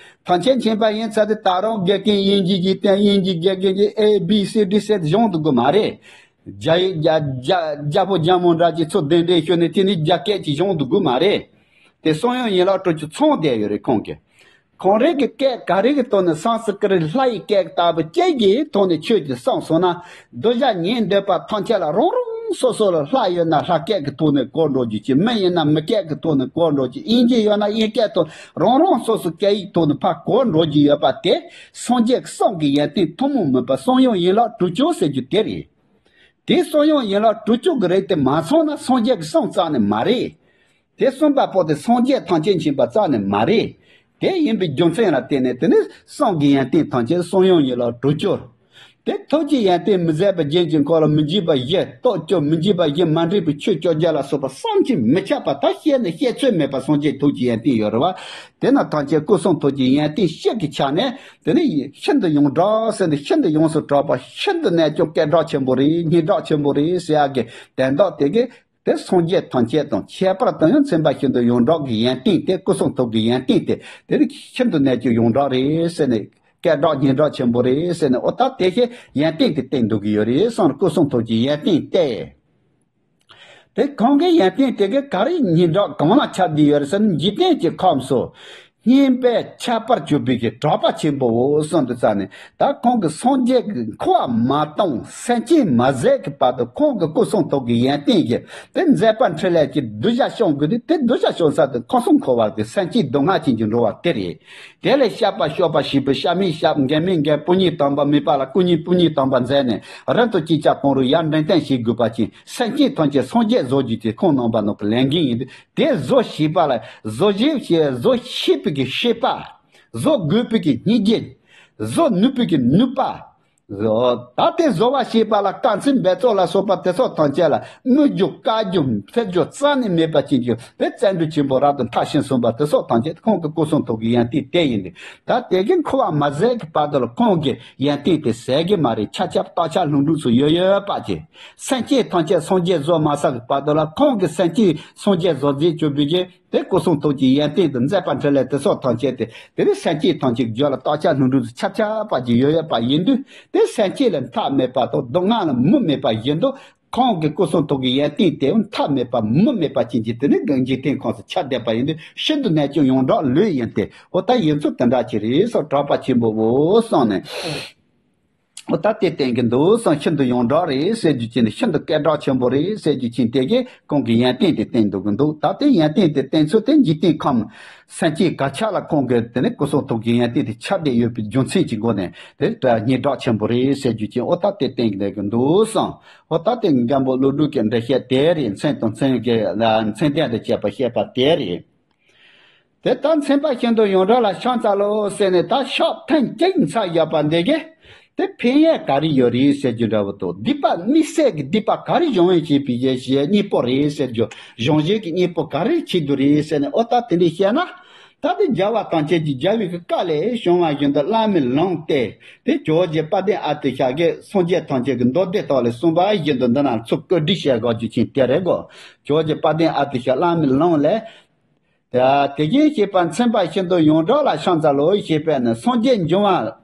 ཐམས་ཅད་མཁྱེན་པ་ཡིན་ཚར་དུས་ད་རུང་དགེ་རྒན་དབྱིན་ཇི་གི་སྟེང་དབྱིན་ཇི་དགེ་རྒན་གྱི་ཨེ་བི་སི་ཌི་ཟེར་སྦྱོང་དགོས་ཀྱི་མ་རེད། རྒྱ་ཡིག་རྒྱ་རྒྱ་རྒྱ་ཕོ་རྒྱ་མོ་འདྲ་གྱི་ཚུར་གདན་འདྲེན་ཞུས་ནས་དེ་ནི་རྒྱ་སྐད་ཅིག་སྦྱོང་དགོས་ཀྱི་མ་རེད། དེ་གསུང་ཡང་ཡིན་ལ་སྤྲོ་ཆུ་ཚང་བསྡད་ཡོད་རེད་ཁོང་གིས། ཁོང་རང་གི་སྐད་ག་རེ་གི་ཐོག་ནས་སཾ་སྐྲྀ་ཏ་ལྷ་ཡི་སྐད་ལྟ་བུ་ཅན་གྱི་ཐོག་ནས་ཆོས་ཀྱི་གསུང་སོང་ན། གདུལ་བྱ་ཉན་འདོད་པ་ཐམས་ཅད་ལ་རང་རང་སོ་སོ་ལ་ལྷ་ཡོད་ན་ལྷ་སྐད་ཀྱི་ཐོག་ནས་གོ་འགྲོ་རྒྱུ་ཅིག་མི་ཡིན་ན་མི་སྐད་ཀྱི་ཐོག་ནས་གོ་འགྲོ་རྒྱུ། དབྱིན་ཇི་ཡོད་ན་དབྱིན་སྐད་ཐོག་རང་རང་སོ་སོ་སྐད་ཡིག་ཐོག་ནས་ཕར་གོ་འགྲོ་རྒྱུ་ཡོད་པ་དེ་སངས་རྒྱས་ཀྱི་གསུང་གི་ཡོན་ཏན་ཐུན་མོང་མིན་པ་གསུང་ཡང་ཡིན་ལ་དྲུག་ཅུ་ཟེར་རྒྱུ་དེ་རེད། དེ་གསུང་ཡང་ཡིན་ལ་དྲུག་ཅུ་གི་རིགས་དེ་མ་ཚང་ན་སངས་རྒྱས་ཀྱི་གསུང་རྩ་ནས་མ་རེད། དེ་གསུངས་པ་པོ་དེ་སངས་རྒྱས་ཐམས་ཅད་མཁྱེན་པ་རྩ་ནས་མ་རེད། དེ་ཡིན་པའི་རྒྱུ་མཚན་ལ་བརྟེན་ནས་དེ་ནི་གསུང་གི་ཡོན་ཏན་ཐམས་ཅད་གསུང་ཡང་ཡིན་ལ་དྲུག་ཅུ། དེ་ཐུགས་ཀྱི་ཡོན་ཏན་མི་ཟད་པ་རྒྱན་གྱི་འཁོར་ལོ། མི་འཇིགས་པ་བཞི་སྟོབས་བཅུ། མི་འཇིགས་པ་བཞི་མ་འདྲེས་པའི་ཆོས་བཅོ་བརྒྱད་ལ་སོགས་པ་བསམ་གྱིས་མི་ཁྱབ་པ་ད་བཤད་ནས་བཤད་ཚོད་མེད་པ་སངས་རྒྱས་ཐུགས་ཀྱི་ཡོན་ཏན་ཡོད་རེད་བ། དེ་ན་ཐམས་ཅད་སྐུ་གསུང་ཐུགས་ཀྱི་ཡོན་ཏན་སྤྱི་གི་ཆ་ནས་དེ་ནི་ཤིན་ཏུ་ཡོངས་གྲགས་ཟེར་ནས་ཤིན་ཏུ་ཡོངས་སུ་གྲགས་པ་ཤིན་ཏུ་ནས་ཀྱང་སྐད་གྲགས་ཆེན་པོ་རེད། སྙན་གྲགས་ཆེན་པོ་རེད་ཟེར་ཡག་གི་དོན་དག་དེ་གི་དེ་སངས་རྒྱས་ཐམས་ཅད་དང་ཁྱད་པར་དུ་ཡང་མཚན་པ་ཤིན་ཏུ་ཡོངས་གྲགས་ཀྱི་ཡོན་ཏན་དེ་སྐུ་གསུང་ཐུགས་ཀྱི་ཡོན་ཏན་དེ་དེ་ནི་ཤིན་ཏུ་ནས་ཀྱང་ཡོངས་གྲགས་རེད་ཟེར་ནས་སྐད་གྲགས་སྙན་གྲགས་ཆེན་པོ་རེད་ཟེར་ནས་ཨོ་ད་དེ་ཤེས་ཡོན་ཏན་དེ་བསྟན་འདུག་གི་ཡོད་རེད་བསམ། སྐུ་གསུང་ཐུགས་ཀྱི་ཡོན་ཏན་དེ། དེ་གང་གི་ཡོན་ཏན་དེ་གི་ག་རེ་སྙན་གྲགས་གང་ལ་ཁྱབ་བསྡད་ཡོད་རེད་ཟེར་ན། འཇིག་རྟེན་གྱི་ཁམས་སུ་སྙན་པའི་ཁྱད་པར་གྱུར་པའི་གི་གྲགས་པ་ཆེན་པོའོ་གསུངས་འདུག་ས་ནས། ད་ཁོང་གི་སངས་རྒྱས་ཀྱི་འཁོར་བ་མ་སྟོངས་སེམས་ཅན་མ་ཟད་ཀྱི་བར་དུ་ཁོང་གི་སྐུ་གསུང་ཐུགས་ཀྱི་ཡོན་ཏན་གྱིས་དེ་མཛད་པ་འཕྲིན་ལས་ཀྱི་གདུལ་བྱ་སྐྱོང་དགོས་དུས། དེ་གདུལ་བྱ་སྐྱོང་ས་དེ་ཁམས་གསུམ་འཁོར་བ་གི་སེམས་ཅན་སྡུག་བསྔལ་ཅན་གྱི་འགྲོ་བ་དེ་རེད། དེ་ལས་བཤད་པ་ཤོད་པ་བྱིས་པ་བཤད་མི་བཤད། མགོན་མི་མགོན། སྤུན་གཉེན་དམ་པ་མོས་པ་ལ་སྐུ་གཉེན་སྤུན་གཉེན་དམ་པ་མཛད་ནས་རིང་དུ་གཅིག་ཅར་གང་རུང་ཡར་འགྲེམས་སྟོན་བྱེད་དགོས་པ་ཅན་སེམས་ཅན་ཐམས་ཅད་སངས་རྒྱས་བཟོ་རྒྱུ་དེ་ཁོང་རྣམ་པ་རྣམས་ཀྱི་ལས་འགན་ཡིན་དུས། དེ་བཟོ་ཤེས་པ་ལ་བཟོ་ཤེས་བཟོ་ཤེས་པའི་གི་ཤེས་པ། བཟོ་དགོས་པའི་གི་སྙིང་རྗེ། བཟོ་ནུས་པའི་གི་ནུས་པ། བཟོ་ད་དེ་བཟོ་བ་ཤེས་པ་ལ་དཀའ་ཚེགས་འབད་རྩོལ་ལ་སོགས་པ་དེ་སོགས་ཐམས་ཅད་ལ་དམིགས་རྒྱུ་བཀའ་རྒྱུ་ཕེབས་རྒྱུ་རྩ་ནས་མེད་པ་ཅན་གྱི་དེ་བརྩོན་འགྲུས་ཆེན་པོ་རབ་ཏུ་མཐར་ཕྱིན་གསུངས་པ་དེ་སོགས་ཐམས་ཅད་ཁོང་གི་སྐུ་གསུང་ཐུགས་ཀྱི་ཡོན་ཏན་དེ་ཡིན་ཏེ། ད་དེ་གི་འཁོར་བ་མ་ཟད་ཀྱི་བར་དུ་ལ་ཁོང་གི་ཡོན་ཏན་དེ་ཟད་ཀྱི་མ་རེད། ཆ་ཁྱབ་རྟག་ཆགས་ལྷུན་གྲུབ་སུ་ཡོད་ཡོད་པ་ཅན་སེམས་ཅན་ཐམས་ཅད་སངས་རྒྱས་བཟོ་མ་ཚར་གྱི་བར་དུ་ལ་ཁོང་གི་སེམས་ཅན་སངས་རྒྱས་བཟོ་མཛད་བཅུག་པའི་གི་དེ་སྐུ་གསུང་ཐུགས་ཀྱི་ཡོན་ཏན་དང་མཛད་པ་འཕྲིན་ལས་དེ་སོགས་ཐམས་ཅད་དེ་དེ་ནི་སེམས་ཅན་ཐམས་ཅད་ཀྱི་རྒྱུད་ལ་རྟག་ཆགས་ལྷུན་གྲུབ་སུ་ཁྱབ་ཁྱབ་པ་ཅིག་ཡོད་ཡོད་པ་ཡིན་དུས། དེ་སེམས་ཅན་ལ་མཐའ་མེད་པ་དང་སྡུག་བསྔལ་ལ་མུ་མེད་པ་བཞིན་དུ་ཁོང་གི་སྐུ་གསུང་ཐུགས་ཀྱི་ཡོན་ཏན་དེ་མཐའ་མེད་པ་མུ་མེད་པ་ཅན་གྱི་དེ་ནི་འཇིག་རྟེན་ཁམས་སུ་ཁྱབ་བསྡད་པ་ཡིན་དུས། ཤིན་ཏུ་ནས་ཀྱང་ཡོངས་གྲགས་ལོས་ཡིན་ཏེ། ཨོ་ད་ཡིན་ཚུལ་དེ་འདྲ་ཅིག་རེད་སོགས་གྲགས་པ་ཆེན་པོའོ་གསུངས་ནས། ཨོ་ད་དེ་བསྟན་གྱི་འདུག་གསུངས། ཤིན་ཏུ་ཡོངས་གྲགས་རེད་ཟེར་རྒྱུ་ཅན་དེ་ཤིན་ཏུ་སྐད་གྲགས་ཆེན་པོ་རེད་ཟེར་རྒྱུ་ཅན་དེ་གིས་ཁོང་གི་ཡོན་ཏན་དེ་བསྟན་འདུག་གི་འདུག་ད་དེ་ཡོན་ཏན་དེ་བསྟན་ཚུལ་དེ་འཇིག་རྟེན་ཁམས་སེམས་ཅན་ག་ཆ་ལ་ཁོང་གི་དེ་ནི་སྐུ་གསུང་ཐུགས་ཀྱི་ཡོན་ཏན་དེ་ཁྱབ་བསྡད་ཡོད་པའི་རྒྱུ་མཚན་གྱི་སྒོ་ནས་དེ་སྙན་གྲགས་ཆེན་པོ་རེད་ཟེར་རྒྱུ་ཅན། ཨོ་ད་དེ་བསྟན་གྱི་འདུག་གསུངས། ཨོ་ད་དེ་མགོན་པོ་ཀླུ་སྒྲུབ་ཀྱི་འགྲེལ་བཤད་དེ་རེད། མཚན་དང་མཚན་གྱི་མཚན་ལྡན་དུ་བྱས་པ་བཤད་པ་དེ་རེད། དེ་ལྟར་མཚན་པ་ཤིན་ཏུ་ཡོངས་གྲགས་ལ་ཕྱག་འཚལ་ལོ་ཟེར་ནས་ད་ཕྱག་ཐེངས་གཅིག་འཚལ་བཞག་པ་འདི་གིས། དེ་ཕན་ཡས་ག་རེ་ཡོད་རེད་ཟེར་རྒྱུ་འདྲ་བོ་དང་། སྡིག་པ་དམིགས་བསལ་གྱི་སྡིག་པ་ག་རེ་སྦྱོང་བས་བྱས་པའི་གཞན་གཉེན་པོ་རེད་ཟེར་རྒྱུ། སྦྱོང་བྱེད་ཀྱི་གཉེན་པོ་ག་རེ་བྱེད་དུ་རེད་ཟེར་ནས། ཨོ་ད་དེ་འདྲས་བཤད་ན། ད་དེ་རྒྱལ་བ་ཐམས་ཅད་ཀྱི་རྒྱལ་བའི་བཀའ་ལས་བྱུང་བ་བཞིན་དུ་བླ་མའི་ལུང་བསྟན་ཏེ། ཇོ་བོ་རྗེ་དཔལ་ལྡན་ཨ་ཏི་ཤ་གིས་སངས་རྒྱས་ཐམས་ཅད་ཀྱི་མདོ་སྡེ་དག་ལས་གསུངས་པ་བཞིན་དུ་འདི་ན་ཚུར་བཀོད་སྒྲིག་བྱས་དགོས་རྒྱུ་ཅན་དེ་རེད་གོ། ཇོ་བོ་རྗེ་དཔལ་ལྡན་ཨ་ཏི་ཤ་བླ་མའི་ལུང་ལས། དེ་བཞིན་གཤེགས་པ་མཚན་དཔལ་ཤིན་ཏུ་ཡོངས་གྲགས་ལ་ཕྱག་འཚལ་ལོ་ཞེས་པས་ནི། སངས་རྒྱས་འབྱུང་བ་